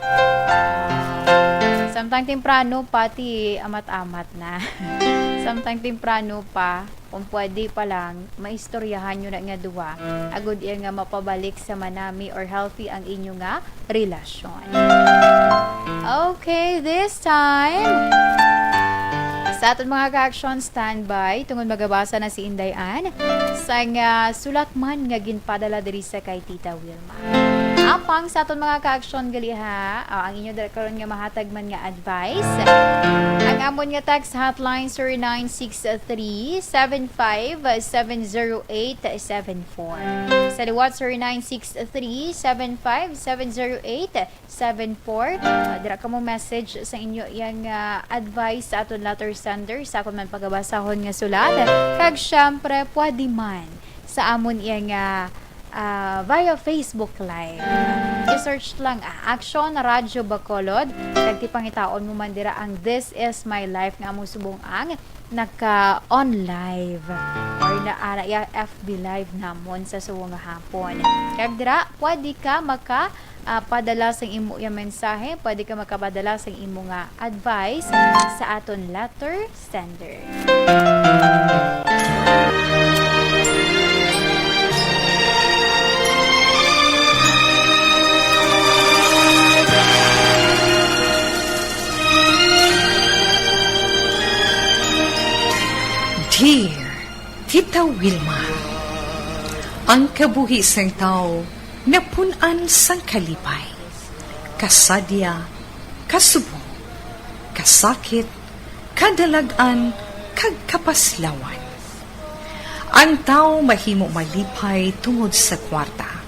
samtang temprano pa, ti amat-amat na. Samtang temprano pa, kung pwede pa lang, maistoryahan nyo na nga duha. Agod iya nga mapabalik sa manami or healthy ang inyo nga relasyon. Okay, this time, sa aton mga ka-action, standby, tungod magabasa na si Inday Ann sang, ah, sulat man nga ginpadala diri sa kay Tita Wilma. Apang sa aton mga ka-aksyon gali ha, ah, ang inyo dira karon nga mahatag man nga advice. Ang amon nga text hotline, zero nine six three, seven five seven zero eight seven four. Sa liwat, zero nine six three, seven five seven zero eight seven four. Ah, dira ka mo message sa inyo yang, ah, advice sa aton letter sender sa akon man pagabasahon nga sulat. Kag syempre, pwede man sa amon yang, ah, ah, via Facebook Live. I-search lang, ah, Action Radio Bacolod. Kag tipangitaon mo man dira ang This Is My Life nga among subong ang naka-on live or na, ah, na iya F B Live namon sa subong nga hapon. Kag dira, pwede ka maka, ah, padala sang imo iya mensahe, pwede ka makapadala sang imo nga advice sa aton letter sender. Dear Tita Wilma, ang kabuhi sang tawo napun-an sang kalipay, kasadya, kasubong, kasakit, kadalag-an, kag kapaslawan. Ang tawo mahimo malipay tungod sa kwarta,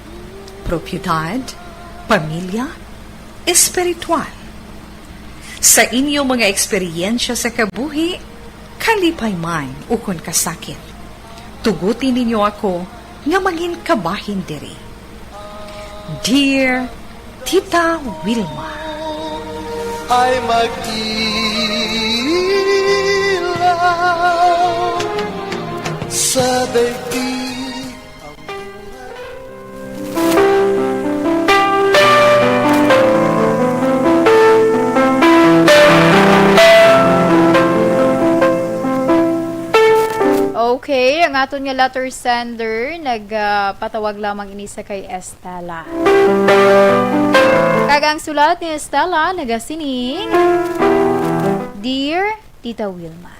propiedad, pamilya, espiritual. Sa inyo mga eksperyensya sa kabuhi, kalipay man ukon kasakit, tuguti ninyo ako nga mangin kabahin diri. Dear Tita Wilma. Ay mag-ilaw sa daigdig. Okay, ang aton nga letter sender nagpatawag lamang ini sa kay Estela. Kag ang sulat ni Estela nagasiling, Dear Tita Wilma,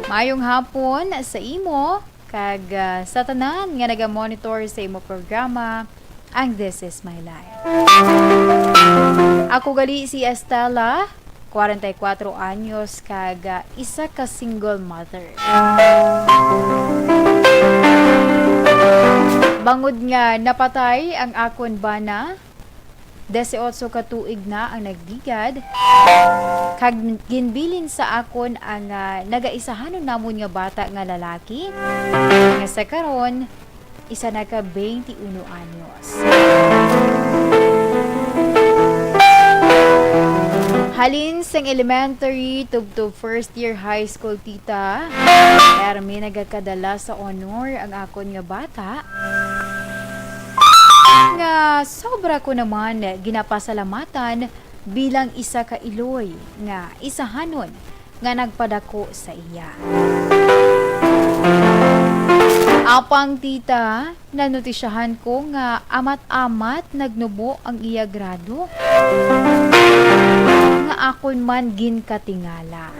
mayong hapon sa imo kag, ah, sa tanan nga naga-monitor sa imo programa, ang This Is My Life. Ako gali si Estela, kwarenta y kuwatro anyos, kag, ah, isa ka single mother. Bangod nga napatay ang akon bana, disiotso ka tuig na ang nagligad, kag ginbilin sa akon ang, ah, nagaisahanon namon nga bata nga lalaki, nga sa karon, isa na ka twenty-uno anyos. Halin sang elementary tubtob first year high school, tita, permi nagakadala sa honor ang akon nga bata, nga sobra ko naman ginapasalamatan bilang isa ka iloy nga isahanon nga nagpadako sa iya. Apang, tita, nanutisyahan ko nga amat-amat nagnubo ang iya grado, nga akon man ginkatingala.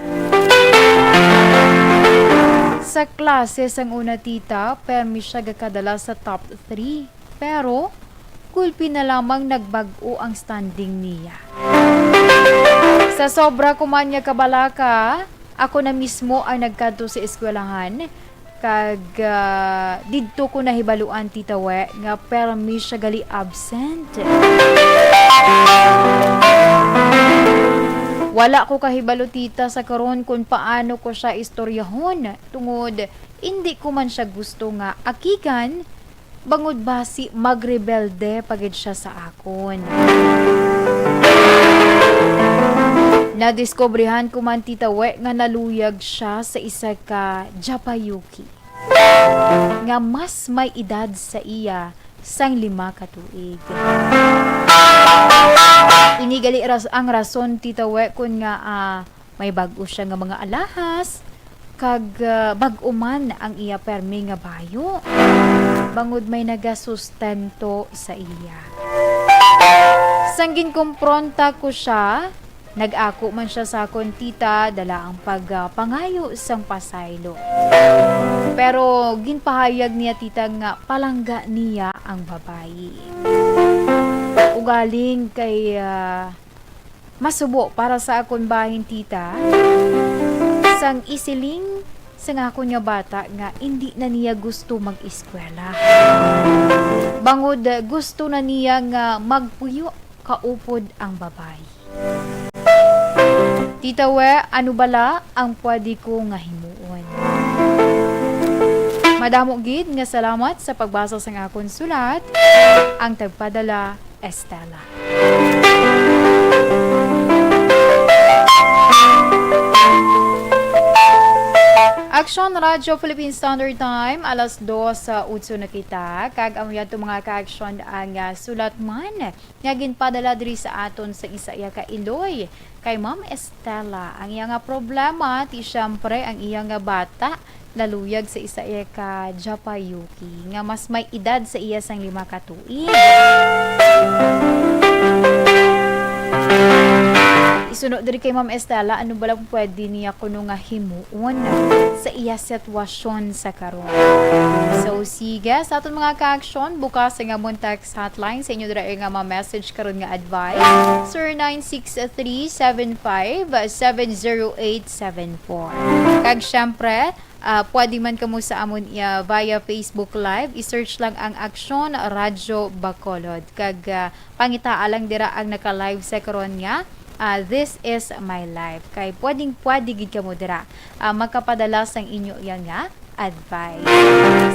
Sa klase sang una, tita, permi siya gakadala sa top three. Pero, gulpi na lamang nagbag-o ang standing niya. Sa sobra ko man nga kabalaka, ako na mismo ang nagkadto sa eskwelahan, kag, ah, didto ko nahibaluan, Tita We, nga permi siya gali absent. Wala ko kahibalo, tita, sa karon kon paano ko siya istoryahon, tungod indi ko man siya gusto nga akigan, bangod basi magrebelde pa gid siya sa akon. Nadiskubrihan ko man, Tita We, nga naluyag siya sa isa ka japayuki nga mas may edad sa iya sang lima ka tuig. Ini gali ras-, ang rason, Tita We, kun nga, ah, may bag-o siya nga mga alahas, kag, ah, bag-o man ang iya permi nga bayo, bangod may nagasustento sa iya. Sang ginkumpronta ko siya, nag-ako man siya sa akon, tita, dala ang pag, ah, pangayo sang pasaylo. Pero ginpahayag niya, tita, nga palangga niya ang babayi. Galing kay, ah, masubo para sa akon bahin, tita, sang isiling sang akon nga bata nga indi na niya gusto mag-eskwela. Bangod gusto na niya nga magpuyo kaupod ang babayi. Tita We, ano bala ang pwede ko nga himuon? Madamo gid nga salamat sa pagbasa sang akon sulat, ang tagpadala, Estela. Aksyon Radyo Philippine Standard Time, alas dos sa utso na kita, kag amo yadto, mga ka-aksyon, ang, ah, sulat man nga ginpadala diri sa aton sa isa iya ka iloy kay Ma'am Estela. Ang iya nga problema, ti siyempre ang iya nga bata naluyag sa isa iya ka japayuki nga mas may edad sa iya sang lima ka tuig. Isuno diri kay Ma'am Estela, ano bala pwede niya kuno nga himuon sa iya sitwasyon sa karon? So, sige, sa aton mga ka-aksyon, bukas ang amon text hotline sa inyo dira nga ma-message karon nga advice, zero nine six three seven five seven zero eight seven four. Kag syempre, ah, pwede man kamo sa amon, ah, via Facebook Live, i-search lang ang Aksyon Radyo Bacolod. Kag, ah, pangitaa lang dira ang naka-live sa karon nga, ah, This Is My Life. Kay pwedeng-pwede gid kamo dira, ah, makapadala sang inyo iya nga advice.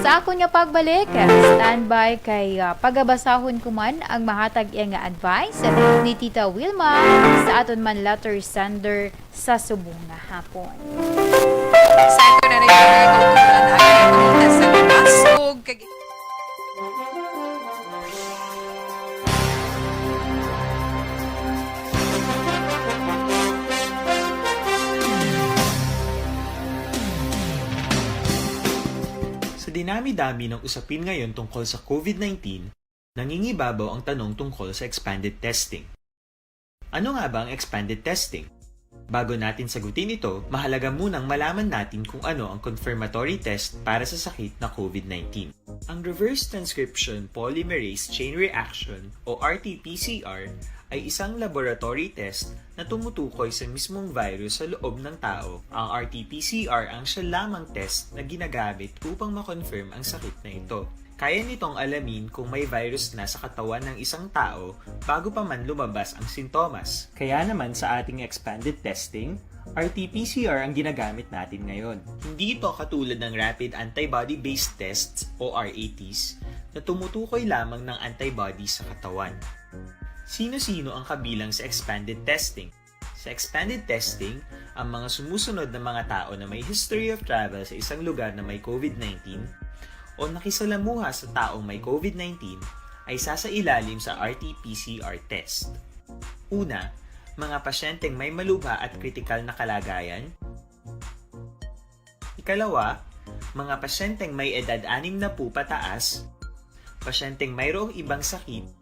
Sa akon nga pagbalik, standby kay, ah, pagabasahon ko man ang mahatag iya nga advice ni Tita Wilma sa aton man letter sender sa subong nga hapon. Sa ako na rin, kautulan ang pagkita sa Damasco, kag- Sa dinami-dami ng usapin ngayon tungkol sa COVID nineteen, nangingibabaw ang tanong tungkol sa expanded testing. Ano nga ba ang expanded testing? Bago natin sagutin ito, mahalaga munang malaman natin kung ano ang confirmatory test para sa sakit na COVID nineteen. Ang reverse transcription polymerase chain reaction o R T P C R ay isang laboratory test na tumutukoy sa mismong virus sa loob ng tao. Ang R T P C R ang siya lamang test na ginagamit upang ma-confirm ang sakit na ito. Kaya nitong alamin kung may virus na sa katawan ng isang tao bago pa man lumabas ang sintomas. Kaya naman sa ating expanded testing, R T P C R ang ginagamit natin ngayon. Hindi ito katulad ng rapid antibody-based tests o R A Ts na tumutukoy lamang ng antibody sa katawan. Sino-sino ang kabilang sa expanded testing? Sa expanded testing, ang mga sumusunod na mga tao na may history of travel sa isang lugar na may COVID nineteen o nakisalamuha sa taong may COVID nineteen ay sasailalim sa R T P C R test. Una, mga pasyenteng may malubha at kritikal na kalagayan. Ikalawa, mga pasyenteng may edad anim na po pataas, pasyenteng mayroong ibang sakit,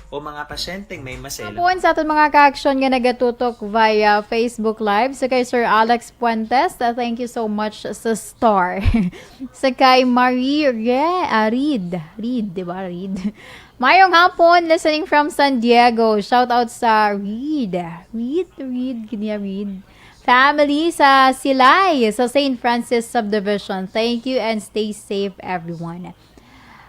o mga pasyenteng may maselang Hapon sa aton mga ka-aksyon nga nagatutok via Facebook Live. Sa kay Sir Alex Puentes, uh, thank you so much sa star. Sa kay Marie Re, ah, Reed. Reed, di ba? Reed. Mayong hapon, listening from San Diego. Shout out sa Reed. Reed, Reed, kanya Reed. Family sa Silay, sa Saint Francis Subdivision. Thank you and stay safe, everyone.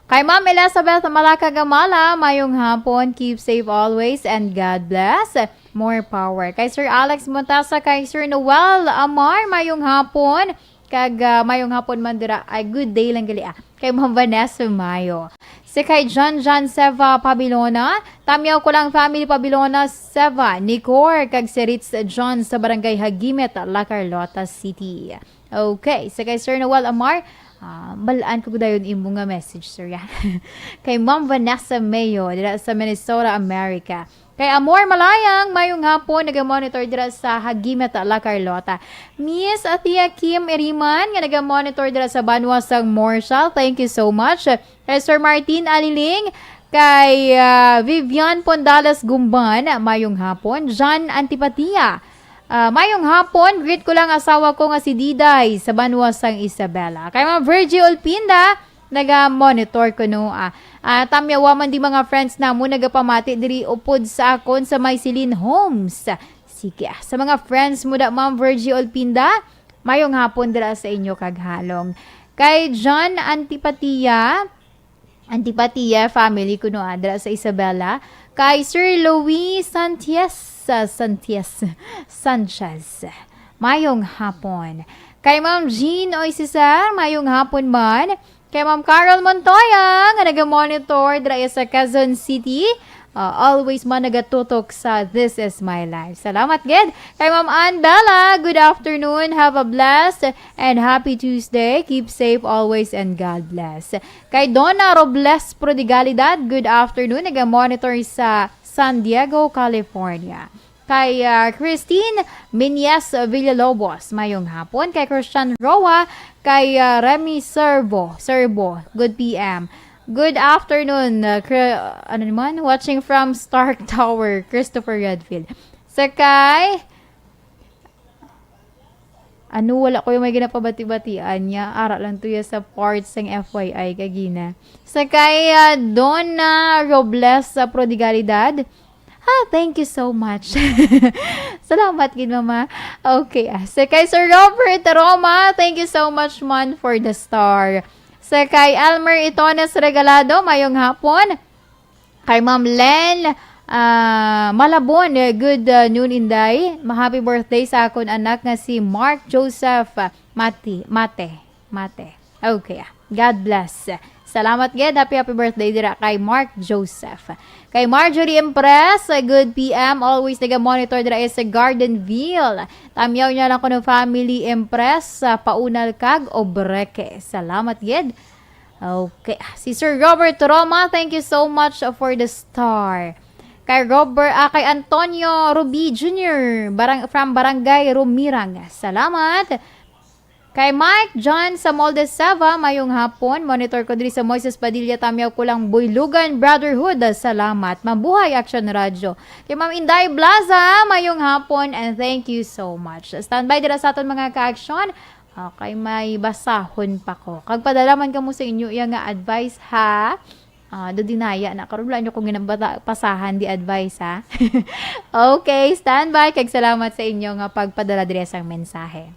Kay Ma'am Elizabeth Malaka Gamala, mayong hapon, keep safe always and God bless. More power. Kay Sir Alex Montasa, kay Sir Noel Amar, mayong hapon. Kag, ah, mayong hapon man dira. Ay, good day lang gali, ah. Kay Ma'am Vanessa Mayo. Si kay John John Seva Pabilona, Tamyaw ko lang family Pabilona, Seva, Nicor, kag si Ritz John sa Barangay Hagimit, La Carlota City. Okay, sa kay Sir Noel Amar, ah, balaan ko dayon imo nga message, sir, ya. Kay Ma'am Vanessa Mayo, dira sa Minnesota, America. Kay Amor Malayang, mayong hapon, naga-monitor dira sa Hagimit, La Carlota. Miss Athea Kim Iriman, nga naga-monitor dira sa banwa sang Marshall, thank you so much. Kay Sir Martin Aliling, kay, ah, Vivian Pondales Gumban, mayong hapon. John Antipatia, ah, mayong hapon. Greet ko lang asawa ko nga si Diday sa banwa sang Isabela. Kay Ma'am Virgie Olpinda, Naga-monitor ko, no? Ah, ah, tamyawa man di mga friends namo nagapamati diri upod sa akon sa may Celine Homes. Sige, ah, sa mga friends mo da, Ma'am Virgie Olpinda, mayong hapon dira sa inyo kag halong. Kay John Antipatia, Antipatia family kuno, ah, dira sa Isabela. Kay Sir Louis Sanchez, ah, Sanchez, Sanchez, mayong hapon. Kay Ma'am Jean Oy Cesar, mayong hapon man. Kay Ma'am Carol Montoya, nga naga-monitor dira sa Quezon City. Ah, always man nagatutok sa This Is My Life. Salamat gid. Kay Ma'am Ann Bella, good afternoon. Have a blessed and happy Tuesday. Keep safe always and God bless. Kay Donna Robles Prodigalidad, good afternoon. Naga-monitor sa San Diego, California. Kay, ah, Christine Minyas Villalobos, mayong hapon. Kay Christian Roa, kay, ah, Remy Servo, Servo, good P M. Good afternoon, uh, Cre-, ano naman? Watching from Stark Tower, Christopher Redfield. Sa kay, ano, wala ko yung may ginapabati-batian niya. Ara lang to ya sa part sang F Y I kagina. Sa kay, ah, Donna Robles sa Prodigalidad. Ah, thank you so much. Salamat gid, Mama. Okay, ah. Sa kay Sir Robert Roma, thank you so much, man, for the star. Sa kay Elmer Itones Regalado, mayong hapon. Kay Ma'am Len, ah, Malabon, eh, good, ah, noon, Inday. Ma-, happy birthday sa akon anak nga si Mark Joseph, ah, Mati, Mate, Mate. Okay, ah. God bless. Salamat gid. Happy, happy birthday dira kay Mark Joseph. Kay Marjorie Empress, ah, good P M. Always naga-monitor dira sa Gardenville. Tamyaw niya lang kuno family Empress, ah, Paunal kag Obreque. Salamat gid. Okay. Si Sir Robert Roma, thank you so much for the star. Kay Robert, ah, kay Antonio Rubi Junior, barang-, from Barangay Rumirang. Salamat. Kay Mike John Samolde Sava, mayong hapon. Monitor ko diri sa Moises Padilla, Tamyaw, Kulang, Buylogan Brotherhood. Salamat. Mabuhay, Action Radio. Kay Ma'am Inday Blaza, mayong hapon and thank you so much. Standby dira sa aton mga ka-action. Okay, may basahon pa ko. Kag padala man kamo sa inyo iya nga advice, ha? Ah, do dinaya na karon, wala nyo kong ginabata-, pasahan di advice, ha? Okay, standby. Kag salamat sa inyo nga pagpadala diri sang mensahe.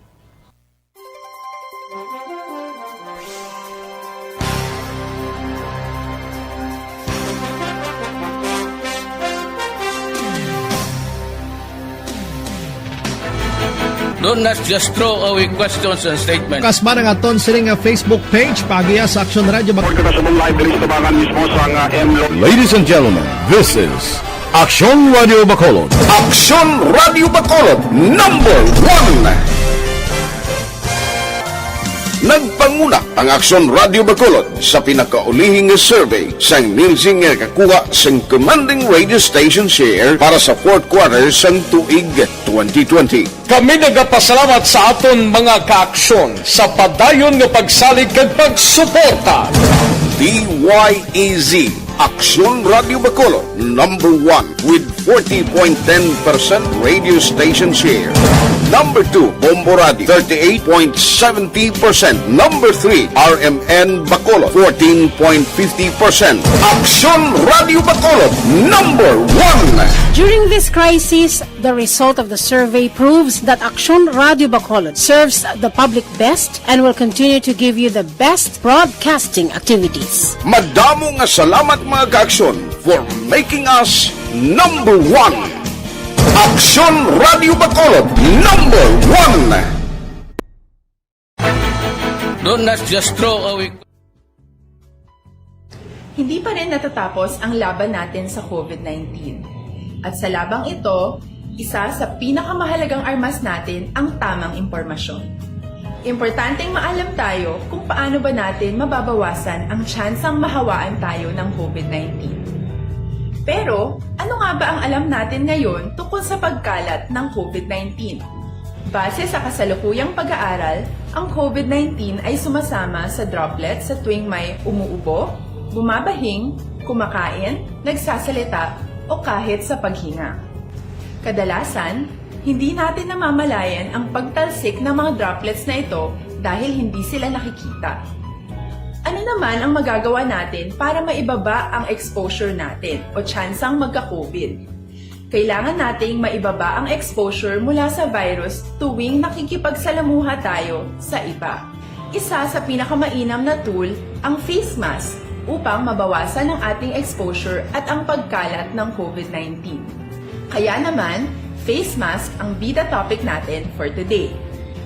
Don't, let's just throw away questions and statements. Kasman ang aton sini nga Facebook page, paagiha sa Action Radio Bac- Report kita sa live diri sa tubangan mismo sa nga M Lo- Ladies and gentlemen, this is Action Radio Bacolod. Action Radio Bacolod, number one. Nagpanguna ang Action Radio Bacolod sa pinakaulihi nga survey sang Nielsen nga nakakuha sang commanding radio station share para sa fourth quarter sang tuig twenty twenty. Kami nagapasalamat sa aton mga kaaksyon sa padayon nga pagsalig kag pagsuporta. D Y E Z, Aksyon Radio Bacolod, number one with forty point ten percent radio station share. Number two, Bombo Radio, thirty-eight point seventy percent. Number three, R M N Bacolod, fourteen point fifty percent. Aksyon Radio Bacolod, number one. During this crisis, the result of the survey proves that Aksyon Radio Bacolod serves the public best and will continue to give you the best broadcasting activities. Madamo nga salamat, mga kaaksyon, for making us number one. Aksyon Radio Bacolod, number one. Don't, let's just throw away. Hindi pa rin natatapos ang laban natin sa COVID nineteen. At sa labang ito, isa sa pinakamahalagang armas natin ang tamang impormasyon. Importanteng maalam tayo kung paano ba natin mababawasan ang tsansang mahawaan tayo ng COVID nineteen. Pero, ano nga ba ang alam natin ngayon tungkol sa pagkalat ng COVID nineteen? Base sa kasalukuyang pag-aaral, ang COVID nineteen ay sumasama sa droplet sa tuwing may umuubo, bumabahing, kumakain, nagsasalita, o kahit sa paghinga. Kadalasan, hindi natin namamalayan ang pagtalsik ng mga droplets na ito dahil hindi sila nakikita. Ano naman ang magagawa natin para maibaba ang exposure natin o tsansang magka-COVID? Kailangan nating maibaba ang exposure mula sa virus tuwing nakikipagsalamuha tayo sa iba. Isa sa pinakamainam na tool ang face mask upang mabawasan ang ating exposure at ang pagkalat ng COVID nineteen. Kaya naman, face mask ang bida topic natin for today.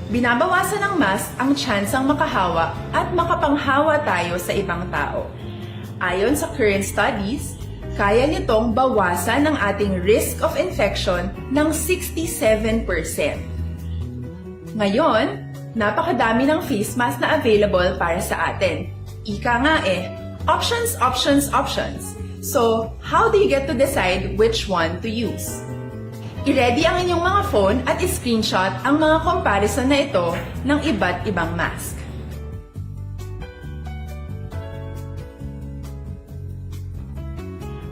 Binabawasan ng mask ang tsansang makahawa at makapanghawa tayo sa ibang tao. Ayon sa current studies, kaya nitong bawasan ang ating risk of infection ng sixty-seven percent. Ngayon, napakadami ng face mask na available para sa atin. Ika nga eh, options, options, options. So, how do you get to decide which one to use? I-ready ang inyong mga phone at i-screenshot ang mga comparison na ito ng iba't ibang mask.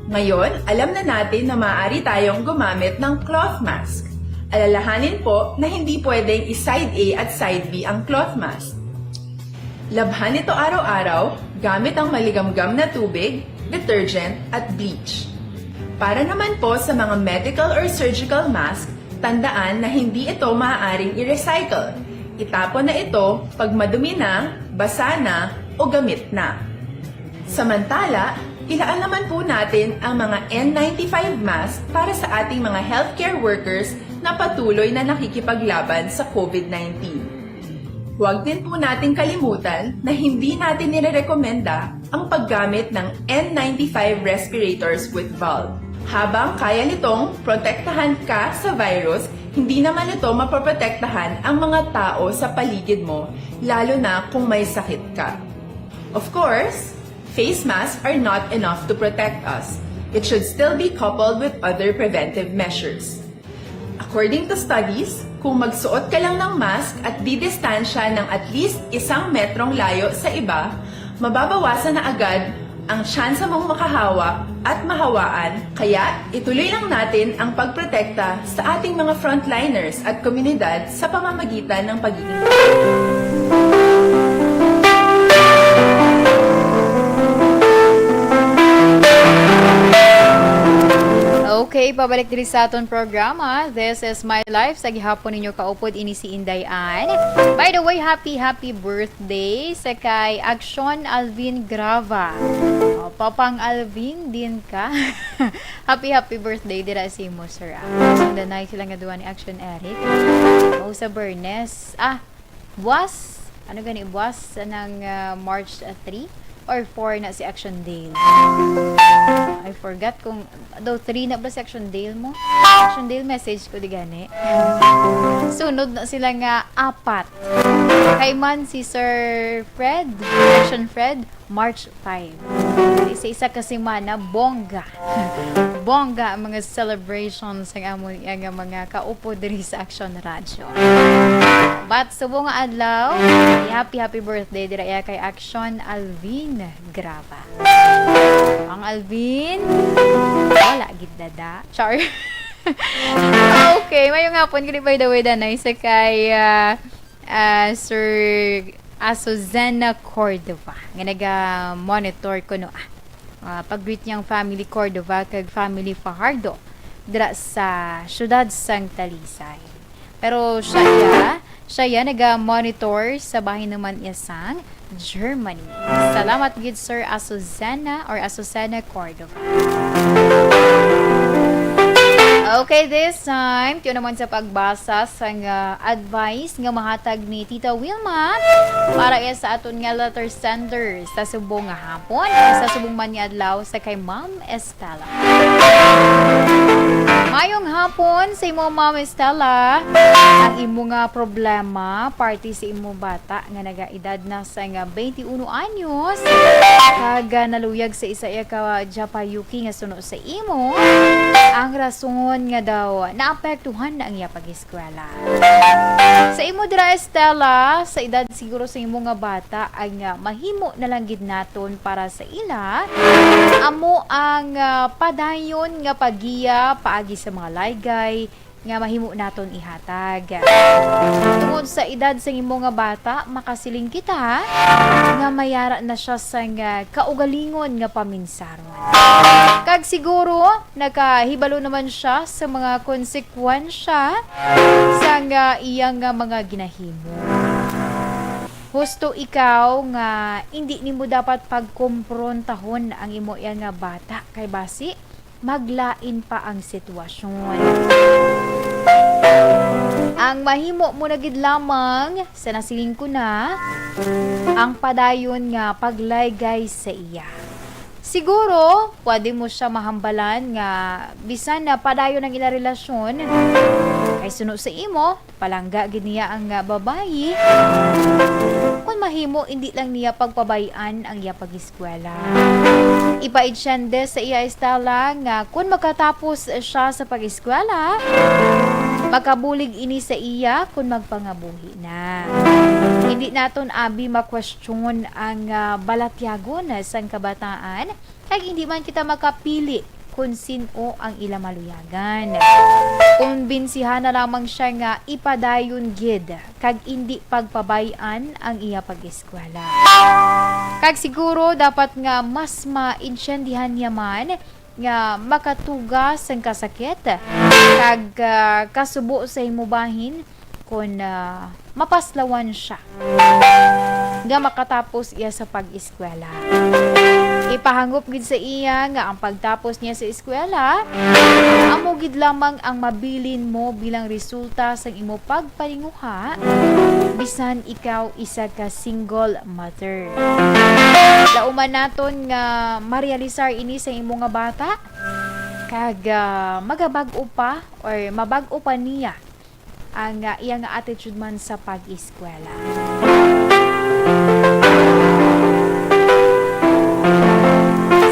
Ngayon, alam na natin na maaari tayong gumamit ng cloth mask. Alalahanin po na hindi pwedeng i-side A at side B ang cloth mask. Labhan ito araw-araw gamit ang maligamgam na tubig, detergent, at bleach. Para naman po sa mga medical or surgical mask, tandaan na hindi ito maaaring i-recycle. Itapon na ito pag madumi na, basa na, o gamit na. Samantala, ilaan naman po natin ang mga N ninety-five mask para sa ating mga healthcare workers na patuloy na nakikipaglaban sa COVID nineteen. Huwag din po nating kalimutan na hindi natin nirerekomenda ang paggamit ng N ninety-five respirators with valve. Habang kaya nitong protektahan ka sa virus, hindi naman ito mapoprotektahan ang mga tao sa paligid mo, lalo na kung may sakit ka. Of course, face masks are not enough to protect us. It should still be coupled with other preventive measures. According to studies, kung magsuot ka lang ng mask at didistansya ng at least isang metrong layo sa iba, mababawasan na agad ang tsansa mong makahawa at mahawaan. Kaya ituloy lang natin ang pagprotekta sa ating mga frontliners at komunidad sa pamamagitan ng pagiging Okay, pabalik diri sa aton programa. This is My Life. Sa gihapon ninyo kaupod, ini si Inday Ann. By the way, happy, happy birthday sa kay Action Alvin Grava. Oh, Papang Alvin din ka. Happy, happy birthday dira sa imo, sir. Ah, ang danay sila nga duwa ni Action Eric. O sa Bernes. Ah, buwas. Ano gani, buwas sa nang, ah, March, ah, three or four na si Action Dale? I forgot kung, daw three na ba si Action Dale mo? Action Dale, message ko di gani. Sunod na sila nga apat. Kay man si Sir Fred, Action Fred, March five. Isa-isa ka semana, bongga. Bongga ang mga celebrations sang amon iya nga mga kaupo diri sa Action Radio. But subong nga adlaw, happy, happy birthday dira iya kay Action Alvin Grava. Ang Alvin, wala gid dada. Char. Okay, mayong hapon gid, by the way, danay sa kay, ah, ah, Sir Asuzena Cordova, nga naga-monitor kuno, ah, ah, pag-greet niyang family Cordova kag family Fajardo dira sa siyudad sang Talisay. Pero siya iya, siya iya naga-monitor sa bahin naman iya sang Germany. Salamat gid, Sir Asuzena or Asuzena Cordova. Okay, this time, tiyo naman sa pagbasa sang, ah, advice nga mahatag ni Tita Wilma para iya sa aton nga letter sender sa subong nga hapon, sa subong man nga adlaw sa kay Ma'am Estella. Mayong hapon sa imo, Ma'am Estella. Ang imo nga problema, parte sa imo bata nga nagaedad na sa nga twenty-one anyos, kag, ah, naluyag sa isa iya ka japayuki nga suno sa imo, ang rason nga daw naapektuhan na ang iya pag-eskwela. Sa imo dira, Estella, sa edad siguro sa imo nga bata, ang, ah, mahimo na lang gid naton para sa ila, amo ang, ah, padayon nga paggiya paagi sa mga laygay, nga mahimo naton ihatag. Tungod sa edad sang imo nga bata, makasiling kita nga may ara na siya sang, ah, kaugalingon nga paminsaron. Kag siguro, nakahibalo naman siya sa mga konsekwensya sang, ah, iyang, ah, mga ginahimo. Husto ikaw nga indi nimo dapat pagkomprontahon ang imo iya nga bata, kay basi maglain pa ang sitwasyon. Ang mahimo mo na gid lamang, sa nasiling ko na, ang padayon nga paglaygay sa iya. Siguro, pwede mo siya mahambalan nga bisan na padayon ang ila relasyon, kay suno sa imo, palangga gid niya ang, ah, babayi, kun mahimo, indi lang niya pagpabay-an ang iya pag-eskwela. Ipaintiende sa iya, Estela, nga kun makatapos siya sa pag-eskwela, makabulig ini sa iya kun magpangabuhi na. Hindi naton abi makwestiyon ang, ah, balatyagon sang kabataan, kag hindi man kita makapili kon sin-o ang ila maluyagan. Kumbinsihan na lamang siya nga ipadayon gid kag indi pagpabay-an ang iya pag-eskwela. Kag siguro dapat nga mas maintiendihan niya man nga makatuga sang kasakit kag, ah, kasubo sa imo bahin kon, ah, mapaslawan sia nga makatapos iya sa pag-eskwela. Ipahangop gid sa iya nga ang pagtapos niya sa eskwela amo gid lamang ang mabilin mo bilang resulta sang imo pagpalinguha, bisan ikaw isa ka single mother. Lauman naton nga marealisar ini sa imo nga bata, kag, ah, magabag-o pa or mabag-o pa niya ang, ah, iya nga attitude man sa pag-eskwela.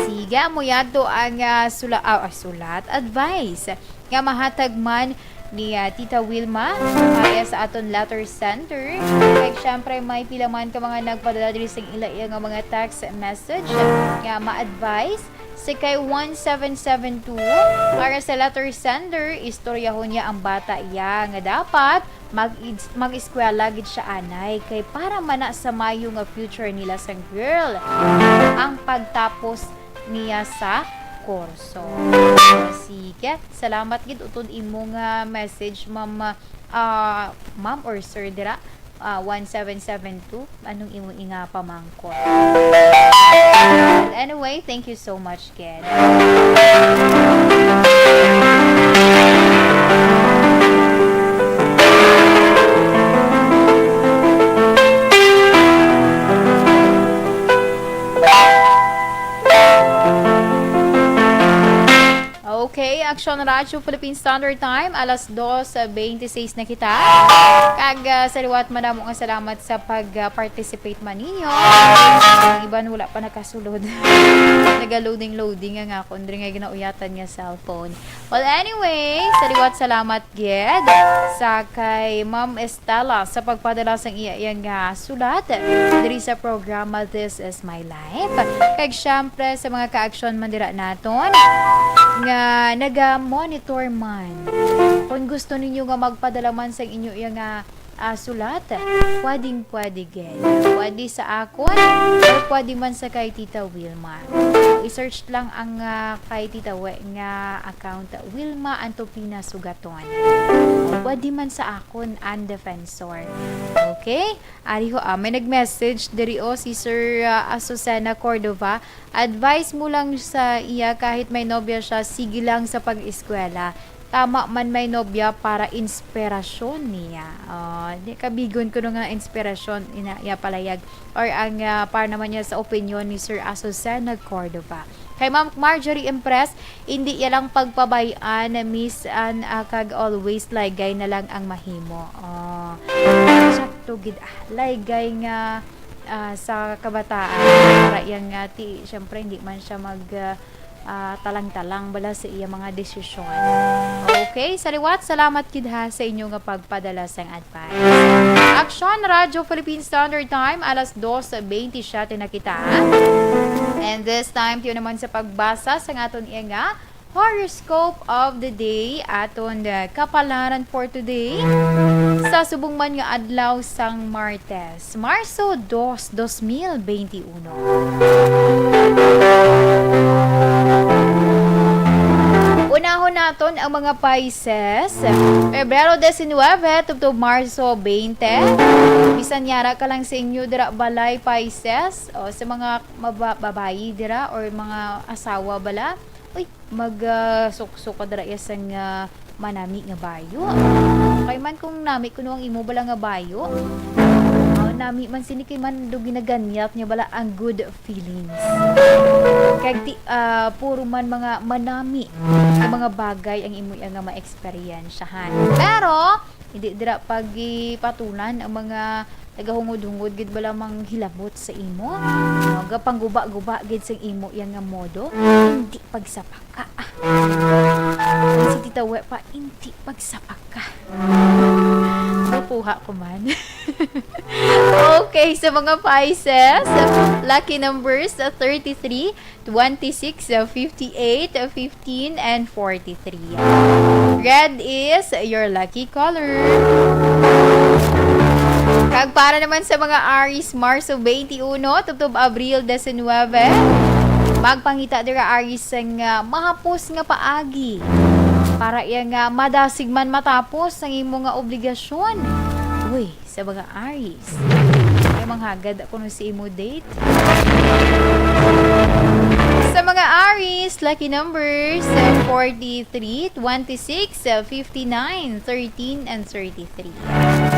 Sige, amo yadto ang, ah, sula-, ah, ah, sulat, advice nga mahatag man ni, ah, Tita Wilma, ah, iya sa aton letter sender. Kag syempre, may pila man ka mga nagpadala diri sa ila iya nga mga text message nga ma-advise sa kay one seven seven two. Para sa letter sender, istoryahon niya ang bata iya nga dapat mag-, mag-eskwela gid siya anay, kay para man na sa mayo nga future nila sang girl ang pagtapos niya sa kurso. Sige, salamat gid utod imo nga message, ma'am, ah, ma'am or sir dira, ah, one seven seven two. Anong imo nga pamangkot? Anyway, thank you so much, Ken. Okay, Action Radyo Philippine Standard Time, alas dos twenty-six na kita. Kag, ah, sa liwat, madamo nga salamat sa pag, ah, participate man ninyo. Ang iban wala pa nakasulod. Naga-loading-loading ang akon diri nga ginauyatan nga cellphone. Well, anyway, sa liwat, salamat gid sa kay Ma'am Estela sa pagpadala sang iya, iya nga sulat diri sa programa This Is My Life. Kag syempre, sa mga ka-aksyon man dira naton nga naga-monitor man, kung gusto ninyo nga magpadala man sang inyo iya nga, ah, sulat, pwedeng pwede gid. Pwede sa akon, or pwede man sa kay Tita Wilma. I-search lang ang, ah, kay Tita We nga account, Wilma Antopina Sugaton. Pwede man sa akon, Ann Defensor. Okay? Ari ho, ah, may nag-message diri, oh, si Sir, ah, Azucena Cordova. Advice mo lang sa iya, kahit may nobya siya, sige lang sa pag-eskwela. Tama man may nobya para inspirasyon niya. Oh, di kabigon ko nga inspirasyon, ina, iya palayag. Or ang, ah, para naman niya sa opinyon ni Sir Azucena Cordova. Kay Ma'am Marjorie Impress, hindi iya lang pagpabay-an, Miss Ann, ah, kag always laygay na lang ang mahimo. Oh, sakto gid, ah, laygay nga, ah, sa kabataan. Para iya nga, ti, syempre, hindi man siya mag, ah, ah, talang-talang bala sa iya mga desisyon. Okay, sa liwat, salamat gid ha sa inyo nga pagpadala sang advice. Action Radio Philippine Standard Time, alas dos twenty-seven na kita. And this time, tiyo naman sa pagbasa sang aton iya nga horoscope of the day, aton, uh, kapalaran for today, sa subong man nga adlaw sang Martes, Marso dos, dos mil benti uno. Unahon naton ang mga Pisces. Pebrero diecinuebe tubtob Marso twenty. Bisan yara ka lang sa inyo dira balay, Pisces, o sa mga maba-, babayi dira or mga asawa bala, uy, mag, ah, suksok ka dira iya sang, ah, manami nga bayo. Kay man kung nami kuno ang imo bala nga bayo, ah, nami man sini kay man do ginaganyat niya bala ang good feelings. Kag ti-, ah, puro man mga manami nga mga bagay ang imo iya nga maeksperiensyahan. Pero, hindi dira pagipatulan ang mga nagahungod-hungod gid bala manghilabot sa imo. No, gapangguba-guba gid sang imo iya nga modo. Hindi pagsapaka. Ah. Si Tita We pa, hindi pagsapaka. Nakuha ko man. Okay, sa mga Pisces, lucky numbers, uh, thirty-three, twenty-six, uh, fifty-eight, uh, fifteen, and forty-three. Red is your lucky color. Kag para naman sa mga Aries, Marso twenty-one, tubtob Abril diecinuebe, magpangita dira, Aries, sang, uh, mahapos nga paagi para iya nga madasig man matapos ang imo nga obligasyon. Uy, sa mga Aries. Ay, manghagad ako no si imo date. Sa mga Aries, lucky numbers, uh, forty-three, twenty-six, uh, fifty-nine, thirteen, and thirty-three.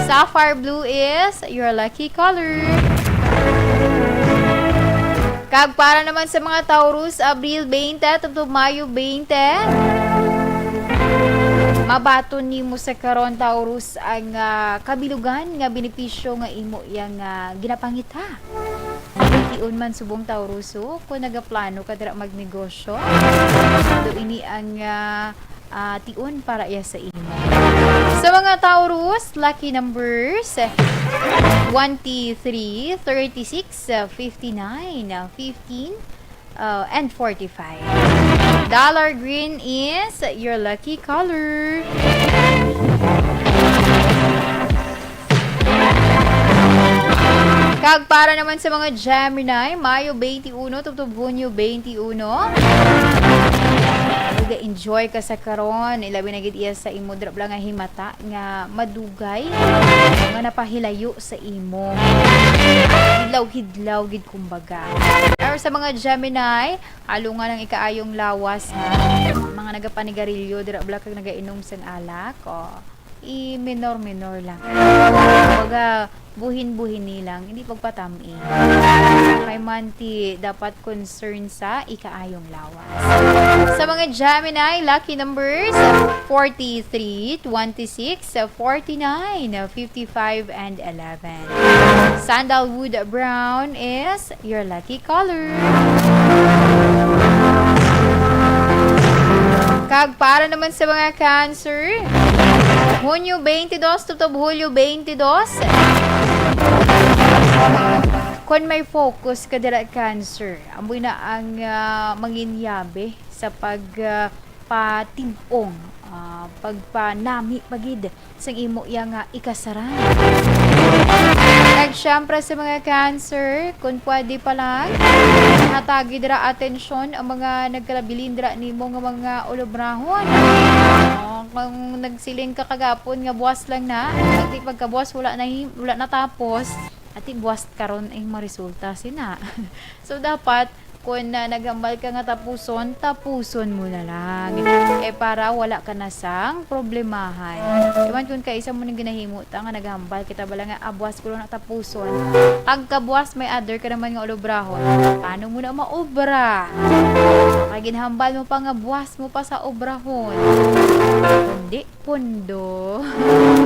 Sapphire blue is your lucky color. Kag para naman sa mga Taurus, Abril twenty tubtob Mayo twenty, mabaton nimo sa karon, Taurus, ang, ah, kabilugan nga benepisyo nga imo iya nga ginapangita. Tion man subong, Tauruso, kung nagaplano ka dira magnegosyo, do ini ang, ah, ah, tion para iya sa imo. Sa mga Taurus, lucky numbers, twenty-three, thirty-six, fifty-nine, fifteen, uh, and forty-five. Dollar green is your lucky color. Kag para naman sa mga Gemini, Mayo twenty-one tubtob Hunyo twenty-one. Mag-enjoy ka sa karon, ilabi na gid iya sa imo dira bala nga himata nga madugay nga napahilayo sa imo. Hidlaw-hidlaw gid, kumbaga. Pero sa mga Gemini, halungan ang ikaayong lawas, ha. Mga nagapanigarilyo dira bala kag nagainom sang alak, o, i-minor-minor lang. Kumbaga, buhin-buhini lang, hindi pagpatami. Kay man ti dapat concern sa ikaayong lawas. Sa mga Gemini, lucky numbers, forty-three, twenty-six, forty-nine, fifty-five, and eleven. Sandalwood brown is your lucky color. Kag para naman sa mga Cancer, Hunyo twenty-two tubtob Hulyo twenty-two. Kon may focus ka dira, Cancer, amo na ang, ah, manginyabe sa pag, ah, patib-ong, ah, pagpanami pa gid sang imo iya nga ikasaran. Kag syempre sa mga Cancer, kung pwede pa lang, hatagi dira atensyon ang mga nagkalabilin dira nimo nga mga olobrahon. Oh, kung nagsiling ka kagapon nga buwas lang na, ati pagkabuwas wala na hi-, wala natapos, ati buwas karon ay maresulta sina. So dapat, kung, ah, naghambal ka nga tapuson, tapuson mo na lang. Eh, para wala ka na sang problemahan. Iwan kung kaisa mo nang ginahimo ta nga naghambal kita bala nga, "Ah, buwas ko lang na tapuson." Pagkabuwas, may other ka naman nga olobrahon. Paano mo na maobra? Kay ginhambal mo pa nga buwas mo pa sa obrahon. Kundi, pondo.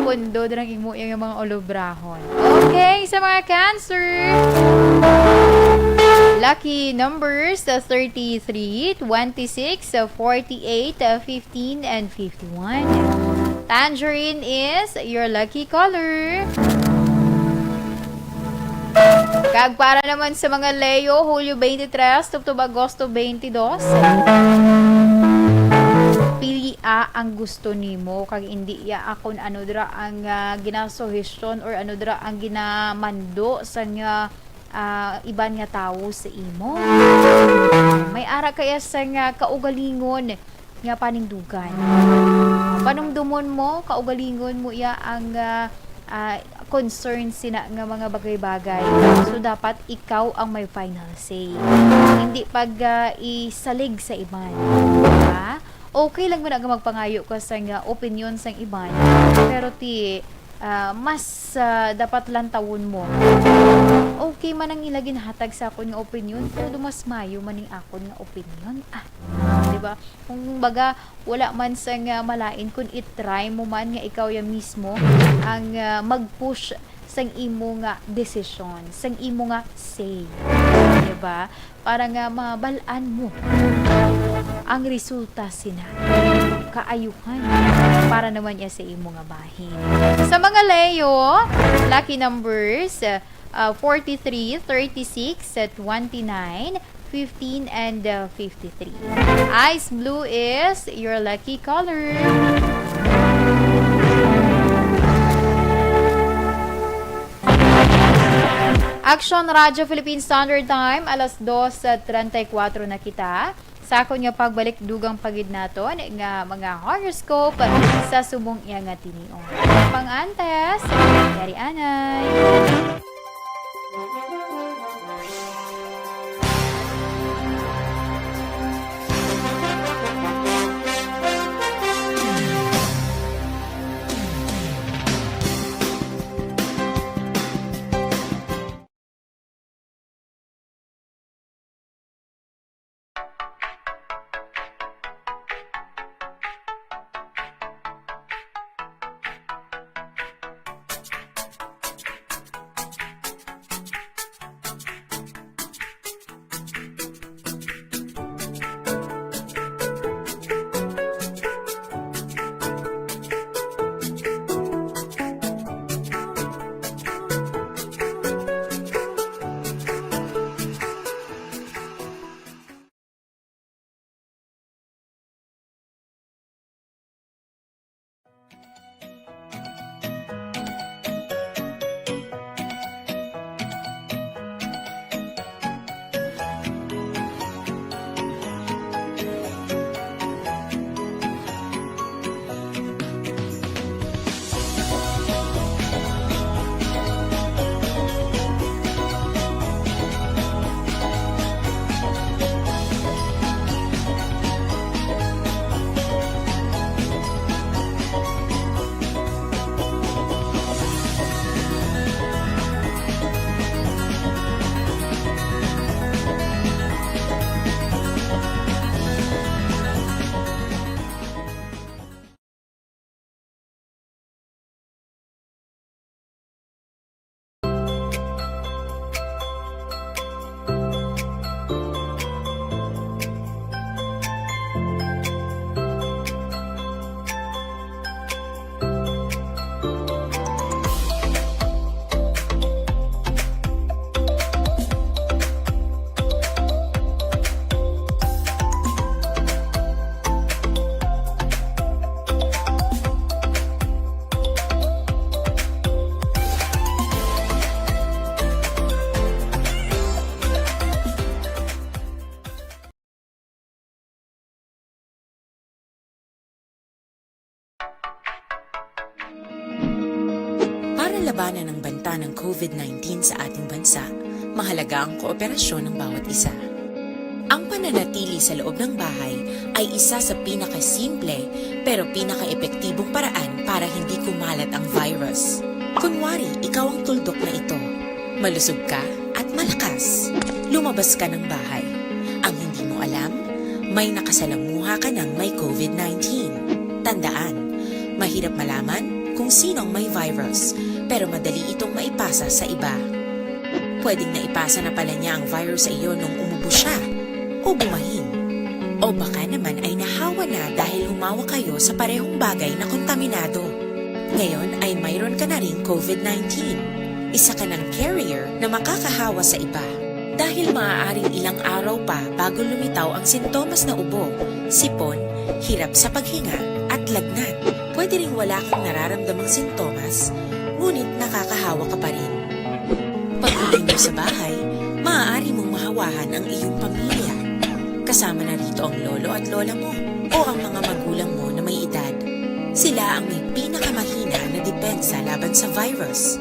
Pondo dira ang imo iya nga mga olobrahon. Okay, sa mga Cancer. Lucky numbers, uh, thirty-three, twenty-six, uh, forty-eight, uh, fifteen, and fifty-one. Tangerine is your lucky color. Kag para naman sa mga Leo, Hulyo twenty-three tubtob Agosto twenty-two. Pili, ah, ang gusto nimo, kag indi ya, ah, kun ano dira ang, ah, ginasuhestyon or ano dira ang ginamando sang, ah, ah, iban nga tawo sa imo. May ara kaya sang, ah, kaugalingon nga panindugan. Panumdomon mo, kaugalingon mo iya ang, ah, ah, concern sina nga mga bagay-bagay. So, dapat ikaw ang may final say. Hindi pag, ah, isalig sa iban. Diba? Okay lang man nga magpangayo ka sa nga opinion sang iban, pero ti, ah, mas, ah, dapat lantawon mo. Okay man ang ila ginhatag sa akon nga opinion, pero mas mayo man ning akon nga opinion. Ah, di ba? Kung baga, wala man sang malain kung i-try mo man nga ikaw ya mismo ang, ah, mag-push sang imo nga desisyon, sang imo nga say. Di ba? Para nga mabal-an mo ang resulta sina kaayuhan para naman ya sa imo nga bahin. Sa mga Leo, lucky numbers, ah, forty-three, thirty-six, twenty-nine, fifteen, and, uh, fifty-three. Ice blue is your lucky color. Action Radio Philippine Standard Time, alas dos treinta y cuatro na kita. Sa akon nga pagbalik, dugang pa gid naton nga mga horoscope sa subong iya nga tinion. Pang-antes, yari anay. Para labanan ang banta ng covid nineteen sa ating bansa, mahalaga ang kooperasyon ng bawat isa. Ang pananatili sa loob ng bahay ay isa sa pinakasimple pero pinakaepektibong paraan para hindi kumalat ang virus. Kunwari, ikaw ang tuldok na ito. Malusog ka at malakas. Lumabas ka ng bahay. Ang hindi mo alam, may nakasalamuha ka ng may covid nineteen. Tandaan, mahirap malaman kung sino ang may virus, pero madali itong maipasa sa iba. Pwedeng naipasa na pala niya ang virus sa iyo nung umubo siya o bumahin. O baka naman ay nahawa na dahil humawak kayo sa parehong bagay na kontaminado. Ngayon ay mayroon ka na ring covid nineteen. Isa ka ng carrier na makakahawa sa iba. Dahil maaaring ilang araw pa bago lumitaw ang sintomas na ubo, sipon, hirap sa paghinga, at lagnat. Pwede ring wala kang nararamdamang sintomas, ngunit nakakahawa ka pa rin. Pag-uwi mo sa bahay, maaari mong mahawahan ang iyong pamilya. Kasama na rito ang lolo at lola mo o ang mga magulang mo na may edad. Sila ang may pinakamahina na depensa laban sa virus.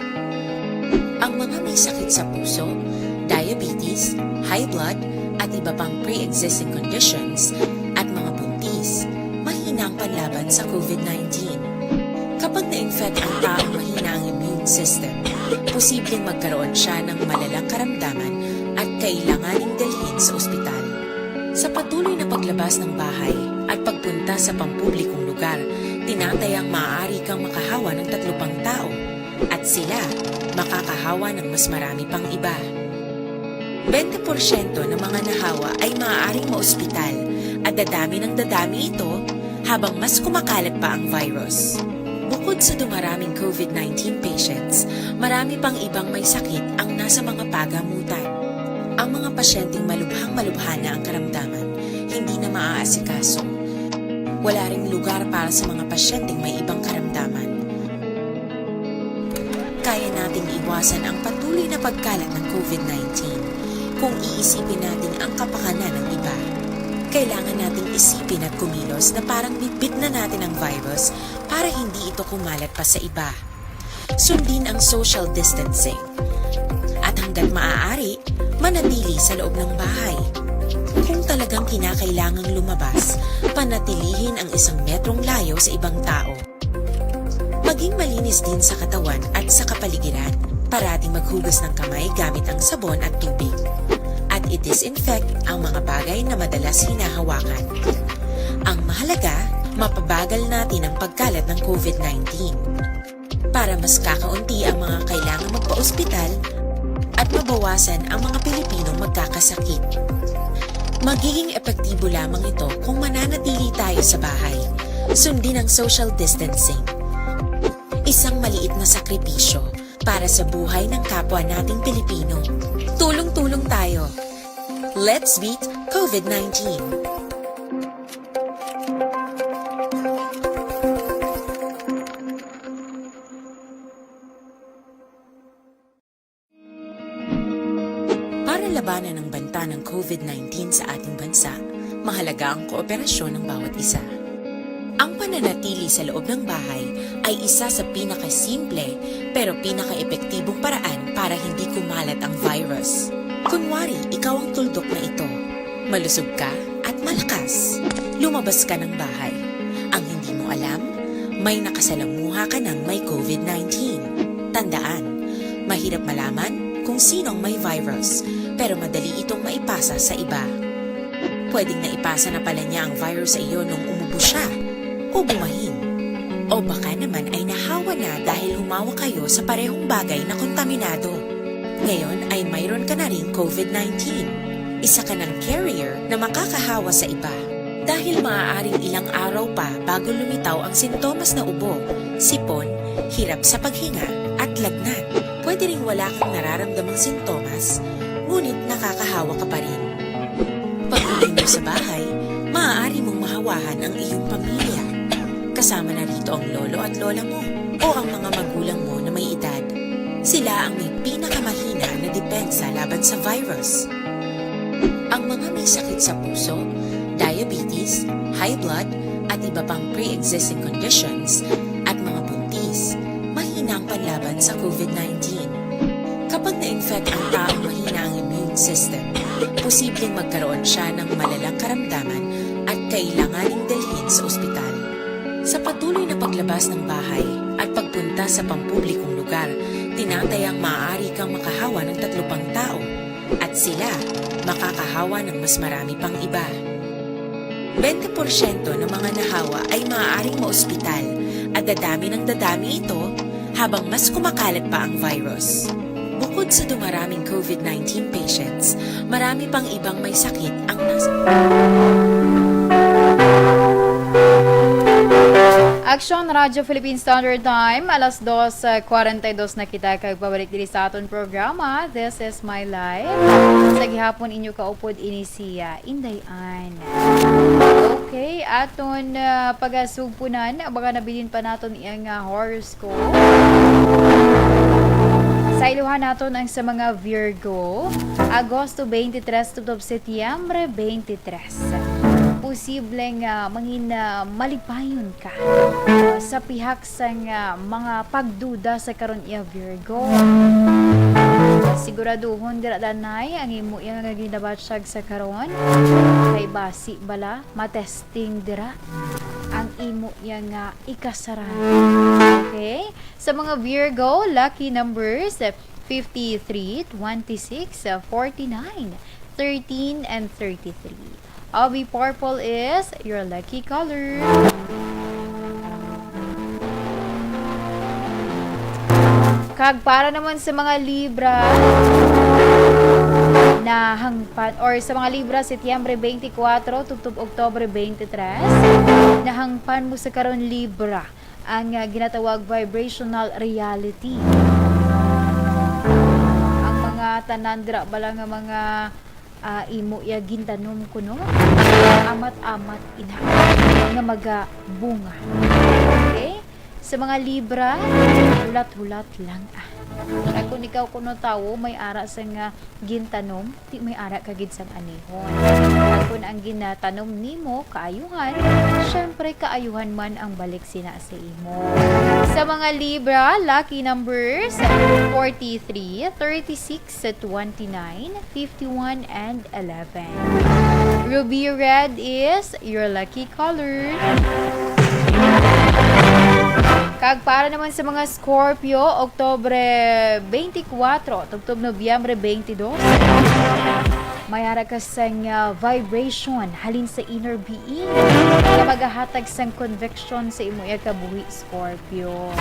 Ang mga may sakit sa puso, diabetes, high blood, at iba pang pre-existing conditions, at mga buntis, mahina ang panlaban sa COVID nineteen. Kapag na-infect ang taong mahina ang immune system, posibleng magkaroon siya ng malalang karamdaman at kailanganing dalhin sa ospital. Sa patuloy na paglabas ng bahay at pagpunta sa pampublikong lugar, tinatayang maaari kang makahawa ng tatlo pang tao, at sila makakahawa ng mas marami pang iba. Bente porsyento ng mga nahawa ay maaaring maospital, at dadami ng dadami ito habang mas kumakalat pa ang virus. Bukod sa dumaraming COVID nineteen patients, marami pang ibang may sakit ang nasa mga pagamutan. Ang mga pasyenteng malubhang-malubha na ang karamdaman, hindi na maaasikaso. Wala ring lugar para sa mga pasyenteng may ibang karamdaman. Kaya nating iwasan ang patuloy na pagkalat ng COVID nineteen kung iisipin natin ang kapakanan ng iba. Kailangan nating isipin at kumilos na parang bitbit na natin ang virus para hindi ito kumalat pa sa iba. Sundin ang social distancing. At hanggat maaari, manatili sa loob ng bahay. Kung talagang kinakailangang lumabas, panatilihin ang isang metrong layo sa ibang tao. Maging malinis din sa katawan at sa kapaligiran. Parating maghugas ng kamay gamit ang sabon at tubig. At i-disinfect ang mga bagay na madalas hinahawakan. Ang mahalaga, mapabagal natin ang pagkalat ng COVID nineteen. Para mas kakaunti ang mga kailangang magpa-ospital at mabawasan ang mga Pilipinong magkakasakit. Magiging epektibo lamang ito kung mananatili tayo sa bahay. Sundin ang social distancing. Isang maliit na sakripisyo para sa buhay ng kapwa nating Pilipino. Tulong-tulong tayo. Let's beat COVID nineteen. Para labanan ang banta ng COVID nineteen sa ating bansa, mahalaga ang kooperasyon ng bawat isa. Ang pananatili sa loob ng bahay ay isa sa pinakasimple pero pinakaepektibong paraan para hindi kumalat ang virus. Kunwari, ikaw ang tuldok na ito. Malusog ka at malakas. Lumabas ka ng bahay. Ang hindi mo alam, may nakasalamuha ka ng may COVID nineteen. Tandaan, mahirap malaman kung sino ang may virus, pero madali itong maipasa sa iba. Pwedeng naipasa na pala niya ang virus sa iyo nung umubo siya o bumahin. O baka naman ay nahawa na dahil humawa kayo sa parehong bagay na kontaminado. Ngayon ay mayroon ka na ring COVID nineteen. Isa ka ng carrier na makakahawa sa iba. Dahil maaaring ilang araw pa bago lumitaw ang sintomas na ubo, sipon, hirap sa paghinga, at lagnat. Pwede ring wala kang nararamdamang sintomas, ngunit nakakahawa ka pa rin. Pag-uwi mo sa bahay, maaari mong mahawahan ang iyong pamilya. Kasama na rito ang lolo at lola mo o ang mga magulang mo na may edad. Sila ang may pinakamahina na depensa laban sa virus. Ang mga may sakit sa puso, diabetes, high blood, at iba pang pre-existing conditions, at mga buntis, mahina ang panlaban sa COVID nineteen. Kapag na-infect ang taong mahina ang immune system, posibleng magkaroon siya ng malalang karamdaman at kailanganing dalhin sa ospital. Sa patuloy na paglabas ng bahay at pagpunta sa pampublikong lugar, tinatayang maaari kang makahawa ng tatlo pang tao, at sila makakahawa ng mas marami pang iba. Bente porsyento ng mga nahawa ay maaaring maospital, at dadami ng dadami ito habang mas kumakalat pa ang virus. Bukod sa dumaraming COVID nineteen patients, marami pang ibang may sakit ang nasa Action Radio Philippine Standard Time, alas dos, ah, kwarenta y dos na kita kag pabalik diri sa aton programa, This is My Life. Sa gihapon inyo kaupod ini si, ah, Inday Ann. Okay, aton, ah, pagasugpunan, baka nabilin pa naton iyang, ah, horoscope. Sa iluhan naton ang sa mga Virgo, Agosto twenty-three tubtob Setyembre twenty-three. Posible nga mangin, ah, malipayon ka, ah, sa pihak sang, ah, mga pagduda sa karon iya Virgo. Siguraduhon dira danay ang imo iya nga ginabatyag sa karon. Kay basi bala matesting dira ang imo iya nga ikasaran. Okay? Sa mga Virgo, lucky numbers, fifty-three, twenty-six, forty-nine, thirteen, and thirty-three. Obi purple is your lucky color. Kag para naman sa mga Libra, nahangpan, or sa mga Libra, Setyembre twenty-four tubtob Oktubre twenty-three, nahangpan mo sa karon, Libra, ang, ah, ginatawag vibrational reality. Ang mga tanan dira bala nga mga, ah, imo iya gintanom kuno, amat-amat ina nga magabunga. Okay? Sa mga Libra, hulat-hulat lang, ah. Kag kung ikaw kuno tawo, may ara sa nga gintanom, di may ara ka gid sang anihon. Kag kun ang ginatanom nimo kaayuhan, syempre kaayuhan man ang balik sina sa imo. Sa mga Libra, lucky numbers, forty-three, thirty-six, twenty-nine, fifty-one, and eleven. Ruby red is your lucky color. Kag para naman sa mga Scorpio, Oktubre twenty-four tubtob Nobyembre twenty-two, may ara ka sang, ah, vibration halin sa inner being nga magahatag sang conviction sa imo iya kabuhi, Scorpio.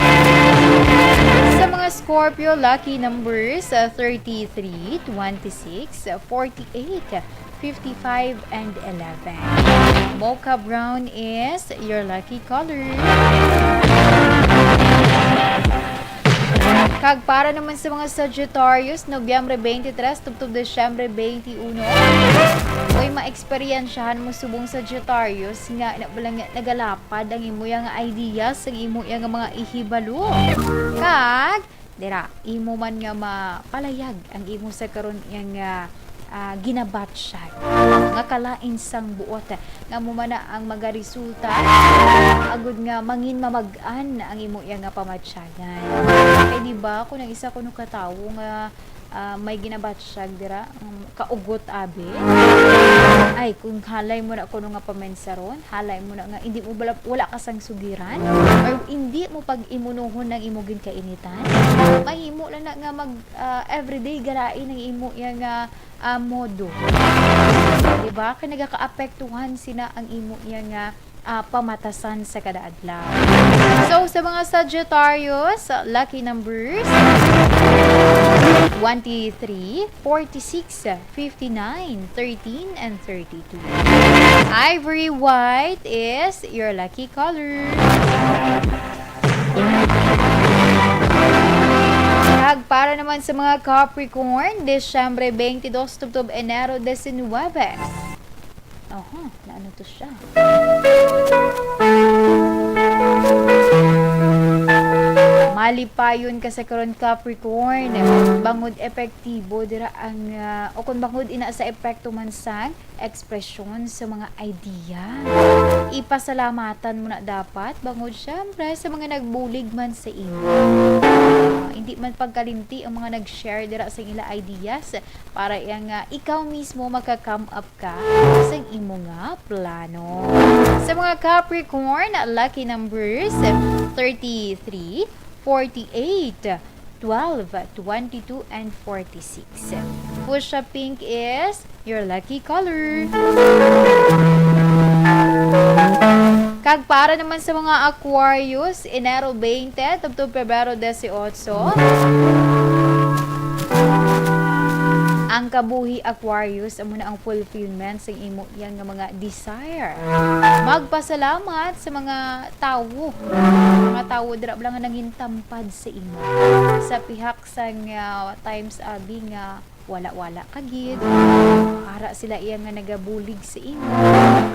Sa mga Scorpio, lucky numbers, ah, thirty-three, twenty-six, forty-eight, fifty-five, and eleven. Mocha brown is your lucky color. Kag para naman sa mga Sagittarius, Nobyembre twenty-three tubtob Disyembre twenty-one, may maeksperiensyahan mo subong Sagittarius nga na-, wala nga nagalapad ang imo yang idea sa imo yang mga ihibalo. Kag dira, imo man nga mapalayag ang imo sa karon yang, ah, ah, ginabatyag nga kalain sang buot nga amo man na ang magaresulta agud nga mangin mamag-an ang imo iya nga pamatyagan. Kay di ba, kung ang isa kuno ka tawo nga, ah, may ginabatyag dira, um, kaugot abi, ay, kung halay mo na kuno nga pamensaron, halay mo na nga hindi mo bala-, wala ka sang sugiran, or hindi mo pag-imunuhon ang imo ginkainitan, mahimo lang na nga mag, ah, everyday galain ang imo iya nga, ah, modo. Di ba? Kay nagakaapektuhan sina ang imo iya nga, ah, pamatasan sa kada adlaw. So, sa mga Sagittarius, lucky numbers, twenty-three, forty-six, fifty-nine, thirteen, and thirty-two. Ivory white is your lucky color. Kag para naman sa mga Capricorn, Disyembre twenty-two tubtob Enero diecinuebe. Oho, naano to siya? Malipayon ka sa karon, Capricorn. Bangod epektibo dira ang, ah, o kung bangod ina sa epekto man sang ekspresyon sa mga idea. Ipasalamatan mo na dapat, bangod syempre sa mga nagbulig man sa imo. Ah, hindi man pagkalimti ang mga nag-share dira sa ila ideas para yang, ah, ikaw mismo maka-come up ka sa imo nga plano. Sa mga Capricorn, lucky numbers, thirty-three, forty-eight, twelve, twenty-two, and forty-six. Fuchsia pink is your lucky color. Kag para naman sa mga Aquarius, Enero twenty tubtob Pebrero dieciocho, Ang kabuhi, Aquarius, amo na ang fulfillment sa imo yang nga mga desire. Magpasalamat sa mga tawo. Mga tawo dira bala nga nangintampad sa imo. Sa pihak sang, ah, times abi nga wala-wala ka gid. Ara sila iya nga nagabulig sa imo.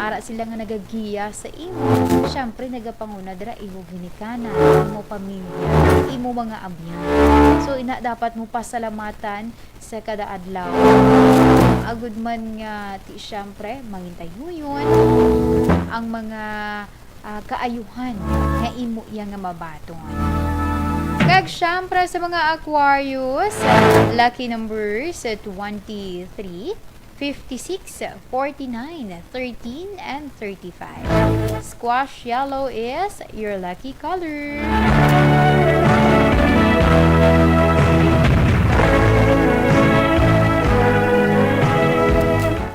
Ara sila nga nagagiya sa imo. Siyempre, nagapanguna dira imo ginikanan, imo pamilya, imo mga abyan. So, ina dapat mo pasalamatan sa kada adlaw. Agud man nga ti siyempre mangintayuyon ang mga, ah, kaayuhan nga imo iya nga mabaton. Kag siyempre sa mga Aquarius, lucky numbers, twenty-three, fifty-six, forty-nine, thirteen, and thirty-five. Squash yellow is your lucky color.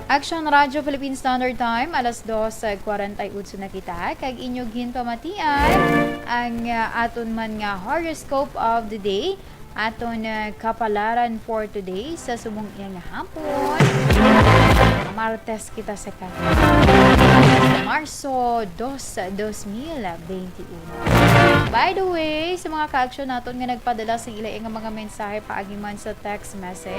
Action Radio Philippine Standard Time, alas dos kwarenta y ocho na kita, kag inyo ginpamatian ang, ah, aton man nga horoscope of the day. Aton, ah, kapalaran for today sa subong iya nga hapon. Martes kita sa ka-, Marso dos, dos mil benti uno. By the way, sa mga ka-action naton nga nagpadala sa ila nga mga mensahe paagi man sa text message,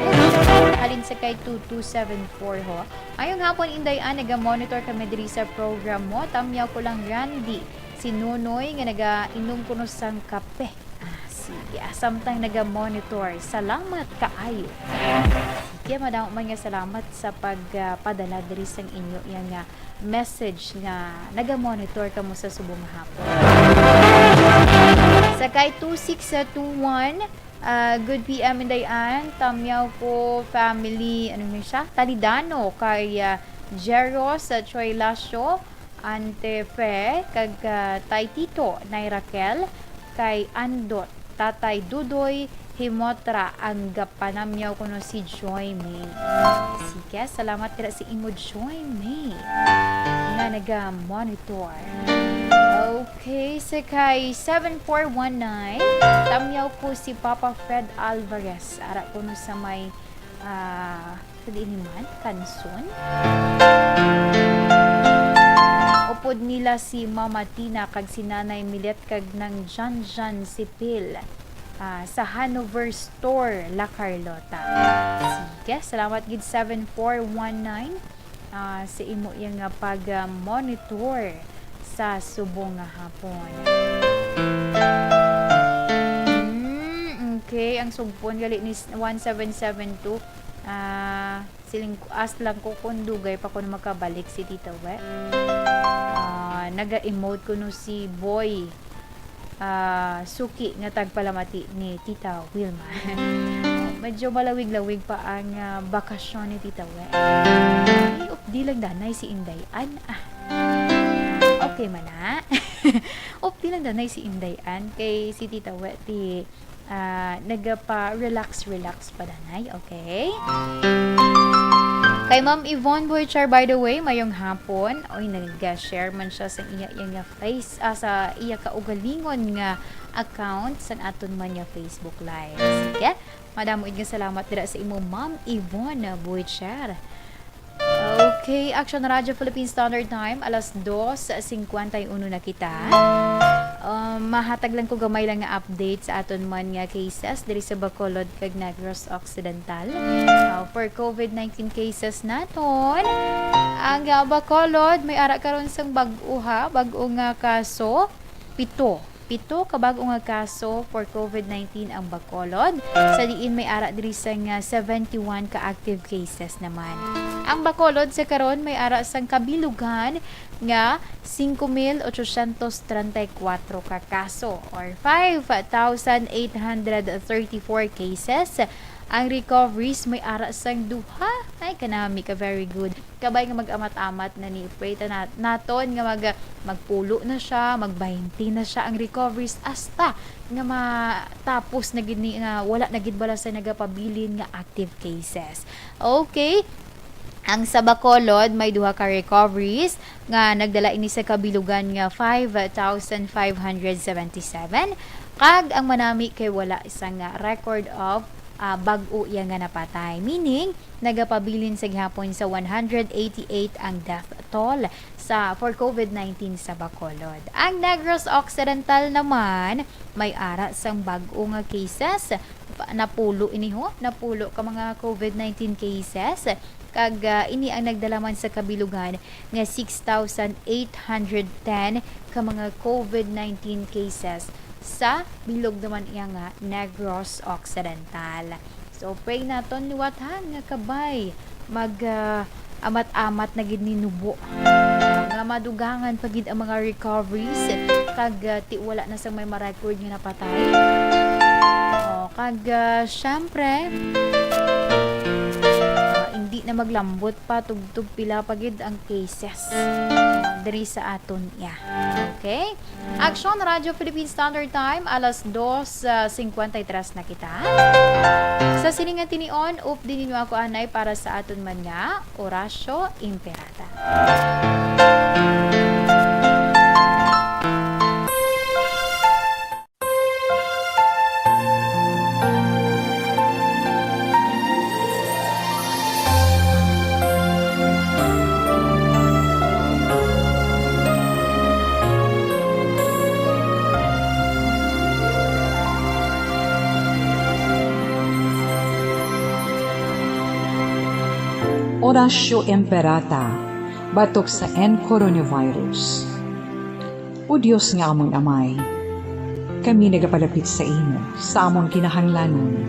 halin sa kay two two seven four ho. Mayong hapon, Inday Ann, naga-monitor kami diri sa program mo. Tamyaw ko lang, Randy, si Nonoy nga naga-inom kuno sang kape. Ah, sige. Ah, samtang naga-monitor. Salamat kaayo. Sige, madamo man nga salamat sa pag, ah, padala diri sang inyo iya nga message nga naga-monitor kamo sa subong nga hapon. Sa kay two six two one, ah, good P M, Inday Ann. Tamyaw ko family, ano ni siya? Talidano kay, ah, Jero sa Troy Lasio. Ante Fe, kag, ah, Tay Tito, Nay Raquel, kay Andot, Tatay Dudoy, Himotra, ang gapanamyaw kuno si Joy May. Sige, salamat dira sa imo, Joy May, nga naga-monitor. Okay, sa kay seven four one nine, tamyaw ko si Papa Fred Alvarez, ara kuno sa may, ah, Sa diin man, Kanson? Upod nila si Mama Tina kag si Nanay Milet kag Nang Janjan Sipil, ah, sa Hanover Store, La Carlota. Sige, salamat gid, seven four one nine, ah, sa imo iya nga pag-monitor sa subong nga hapon. Hmm, okay. Ang sugpon gali ni s-, one seven seven two. Ah, siling ko, ask lang ko kung dugay pa ko na makabalik si Tita We. Ah, naga-emote kuno si Boy, ah, Suki nga tagpalamati ni Tita Wilma. Medyo malawig-lawig pa ang, ah, bakasyon ni Tita We. Ay, updi lang danay si Inday Ann. Ah, okay man na. Updi lang danay si Inday Ann kay si Tita We ti ah, nagapa-relax-relax pa danay, okay? Kay Ma'am Yvonne Boychar, by the way, mayong hapon. Oy, nag-share man siya sa iya, iya nga face, ah, sa iya kaugalingon nga account sa aton man nga Facebook Live. Sige, madamo gid nga salamat dira sa imo, Ma'am Yvonne Boychar. Okay, Action Radio Philippine Standard Time, alas dos cincuenta y uno na kita. Um, mahatag lang ko gamay lang nga update sa aton man nga cases diri sa Bacolod kag Negros Occidental. Uh, for COVID nineteen cases naton, ang, uh, Bacolod may ara karon sang bag-o, ha, bag-o nga kaso, pito. Pito ka bag-o nga kaso for COVID nineteen ang Bacolod, sa diin may ara diri sang, ah, seventy-one ka active cases naman. Ang Bacolod sa karon may ara sang kabilugan nga singko mil ochocientos treinta y cuatro ka kaso, or five thousand eight hundred thirty-four cases. Ang recoveries may ara sang duha. Ay, kanami ka, very good. Kabay nga mag-amat-amat na ni, pwede na, naton nga mag-, magpulo na siya, mag-baynte na siya ang recoveries, hasta nga matapos na gid ni, nga wala na gid bala sa nagapabilin nga active cases. Okay. Ang sa Bacolod, may duha ka recoveries nga nagdala ini sa kabilugan nga five thousand five hundred seventy-seven, kag ang manami kay wala sang record of ah, bag-o iya nga napatay. Meaning, nagapabilin sa gihapon sa one hundred eighty-eight ang death toll sa, for COVID nineteen sa Bacolod. Ang Negros Occidental naman, may ara sang bag-o nga cases. Pa-, napulo ini ho, napulo ka mga COVID nineteen cases. Kag, ah, ini ang nagdala man sa kabilugan nga six thousand eight hundred ten ka mga COVID nineteen cases sa bilog naman iya nga Negros Occidental. So, pray naton liwat, ha, nga kabay mag, ah, amat-amat na gid ni nubo. Nga madugangan pa gid ang mga recoveries, kag, ah, ti wala na sang may ma-record nga napatay. Oh, kag, ah, syempre, ah, hindi na maglambot pa, tugtog pila pa gid ang cases, ah, diri sa aton iya. Okay? Aksyon, Radyo Philippine Standard Time, alas dos, ah, cincuenta y tres na kita. Sa sining nga tinion, updi ninyo ako anay para sa aton man nga Orasyo Imperata. Orasyo Imperata batok sa N coronavirus. O Dios nga amon Amay, kami nagapalapit sa imo sa amon kinahanglanon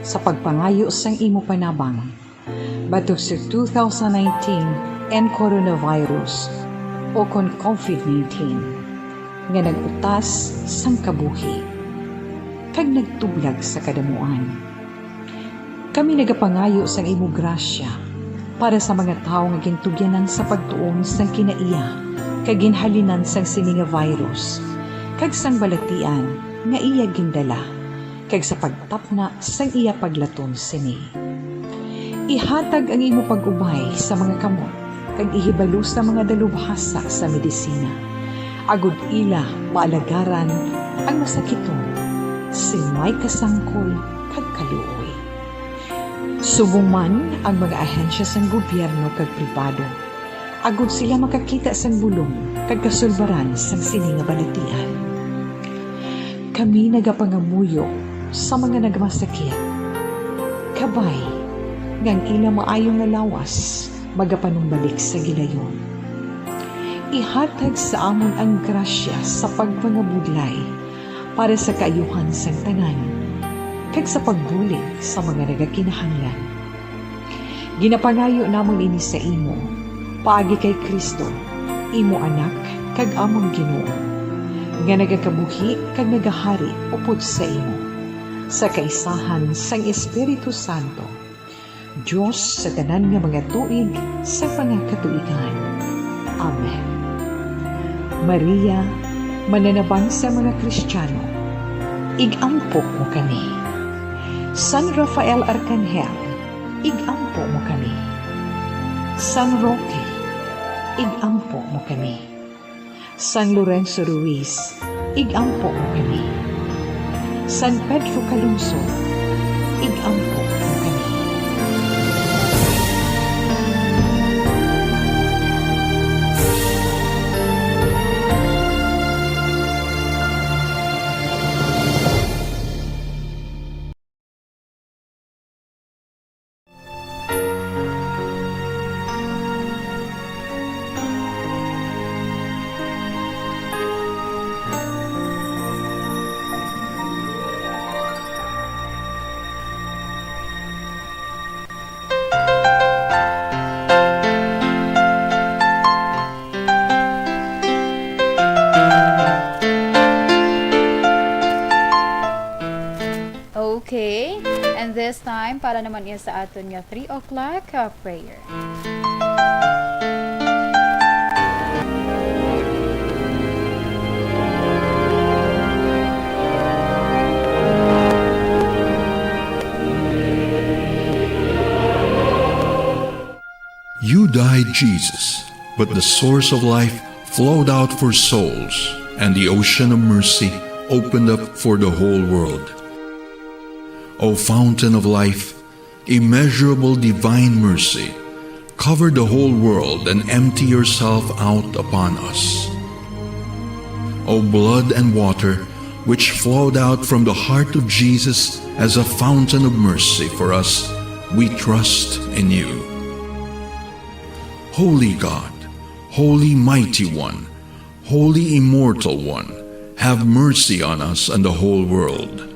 sa pagpangayo sang imo panabang batok sa two thousand nineteen N coronavirus, o kon COVID nineteen, nga nag-utas sang kabuhi kag nagtublag sa kadamuan. Kami nagapangayo sang imo grasya para sa mga tawo nga gintugyanan sa pagtuon sang kinaiya kag ginhalinan sang sini nga virus, kag sang balatian nga iya gindala, kag sa pagtapna sang iya paglaton sini. Ihatag ang imo pag-ubay sa mga kamot kag ihibalo sa mga dalubhasa sa medisina, agod ila maalagaran ang masakiton sing may kasangkol kag kaluoy. Subong man ang mga ahensya sang gobyerno kag pribado, agod sila makakita sang bulong kag kasulbaran sang sini nga balatian. Kami nagapangamuyo sa mga nagmasakit. Kabay nga ang ila maayo nga lawas magapanumbalik sa gilayon. Ihatag sa amon ang grasya sa pagpangabudlay para sa kaayuhan sang tanan, kag sa pagbulig sa mga nagakinahanglan. Ginapangayo namon ini sa imo, paagi kay Cristo, imo Anak kag amon Ginoo, nga nagakabuhi kag nagahari upod sa imo, sa kaisahan sang Espiritu Santo, Dios sa tanan nga mga tuig sa mga katuigan. Amen. Maria, mananabang sa mga Kristiyano, ig-ampo mo kami. San Rafael Arcangel, ig-ampo mo kami. San Roque, ig-ampo mo kami. San Lorenzo Ruiz, ig-ampo mo kami. San Pedro Calungsod, ig-ampo mo kami. Okay, and this time, para naman iya sa aton nga three o'clock, uh, prayer. You died, Jesus, but the source of life flowed out for souls, and the ocean of mercy opened up for the whole world. O fountain of life, immeasurable divine mercy, cover the whole world and empty yourself out upon us. O blood and water, which flowed out from the heart of Jesus as a fountain of mercy for us, we trust in you. Holy God, Holy Mighty One, Holy Immortal One, have mercy on us and the whole world.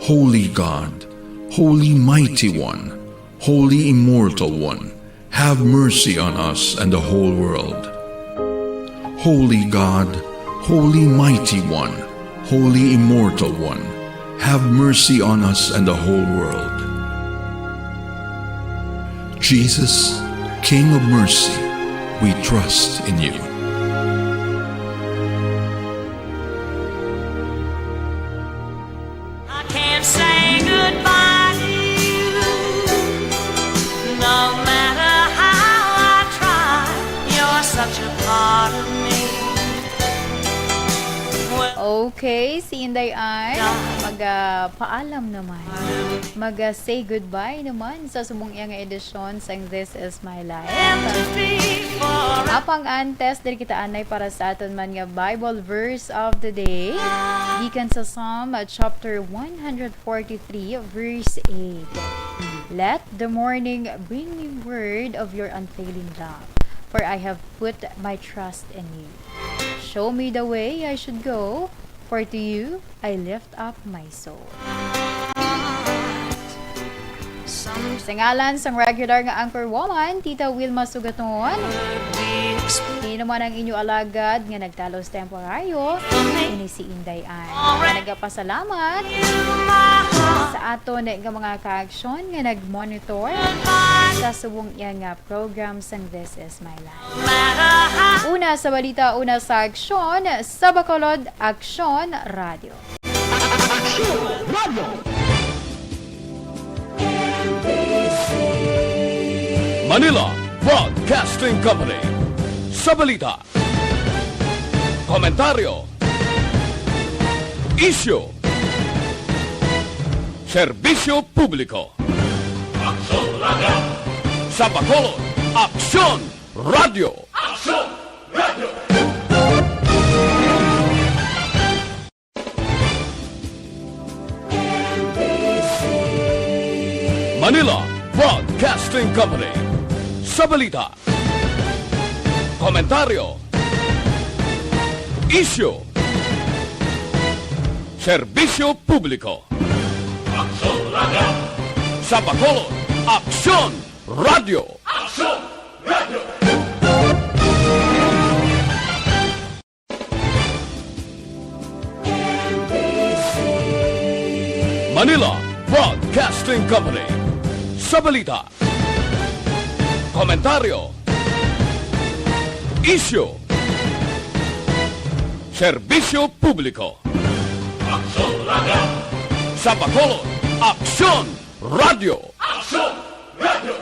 Holy God, Holy Mighty One, Holy Immortal One, have mercy on us and the whole world. Holy God, Holy Mighty One, Holy Immortal One, have mercy on us and the whole world. Jesus, King of mercy, we trust in you. I can't say goodbye to you, no matter how I try. You're such a part of me. Well, okay, si Inday Ann, magpaalam naman. Mag-say goodbye naman sa subong iya nga edisyon sang This Is My Life. Apang antes, diri kita anay para sa aton man nga Bible verse of the day. Gikan sa Psalm, uh, chapter one hundred forty-three, verse eight. Let the morning bring me word of your unfailing love, for I have put my trust in you. Show me the way I should go, for to you I lift up my soul. Sa ngalan sang regular nga anchor woman, Tita Wilma Sugaton, ini naman ang inyo alagad nga nagtalos temporaryo, ini si Inday Ann. Nagapasalamat sa aton nga mga kaaksyon nga nag-monitor sa subong iya nga program sang This Is My Life. Una sa balita, una sa aksyon, sa Bacolod, Aksyon Radio. Aksyon Radio. Manila Broadcasting Company. Sa balita, komentaryo, isyu, serbisyo publiko. Aksyon Radio. Sa Bacolod, Aksyon Radio. Aksyon Radio. Manila Broadcasting Company. Sa balita, komentaryo, isyu, serbisyo publiko. Aksyon Radio. Sa Bacolod, Aksyon Radio. Aksyon Radio. Manila Broadcasting Company. Sa balita, komentaryo, isyu, serbisyo publiko. Aksyon Radio. Sa Bacolod, Aksyon Radio. Aksyon Radio.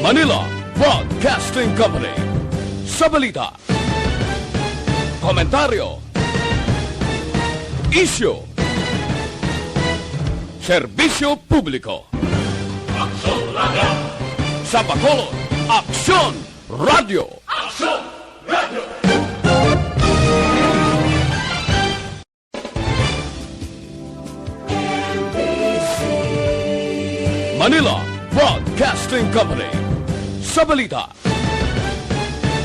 Manila Broadcasting Company. Sa balita, komentaryo, isyu, serbisyo publiko. Aksyon Radio. Sa Bacolod, Aksyon Radio. Aksyon Radio. Manila Broadcasting Company. Sa balita,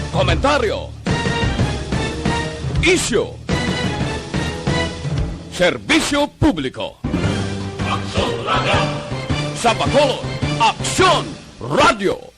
komentaryo, isyu, serbisyo publiko. Aksyon Radio. Sa Bacolod, Aksyon Radio.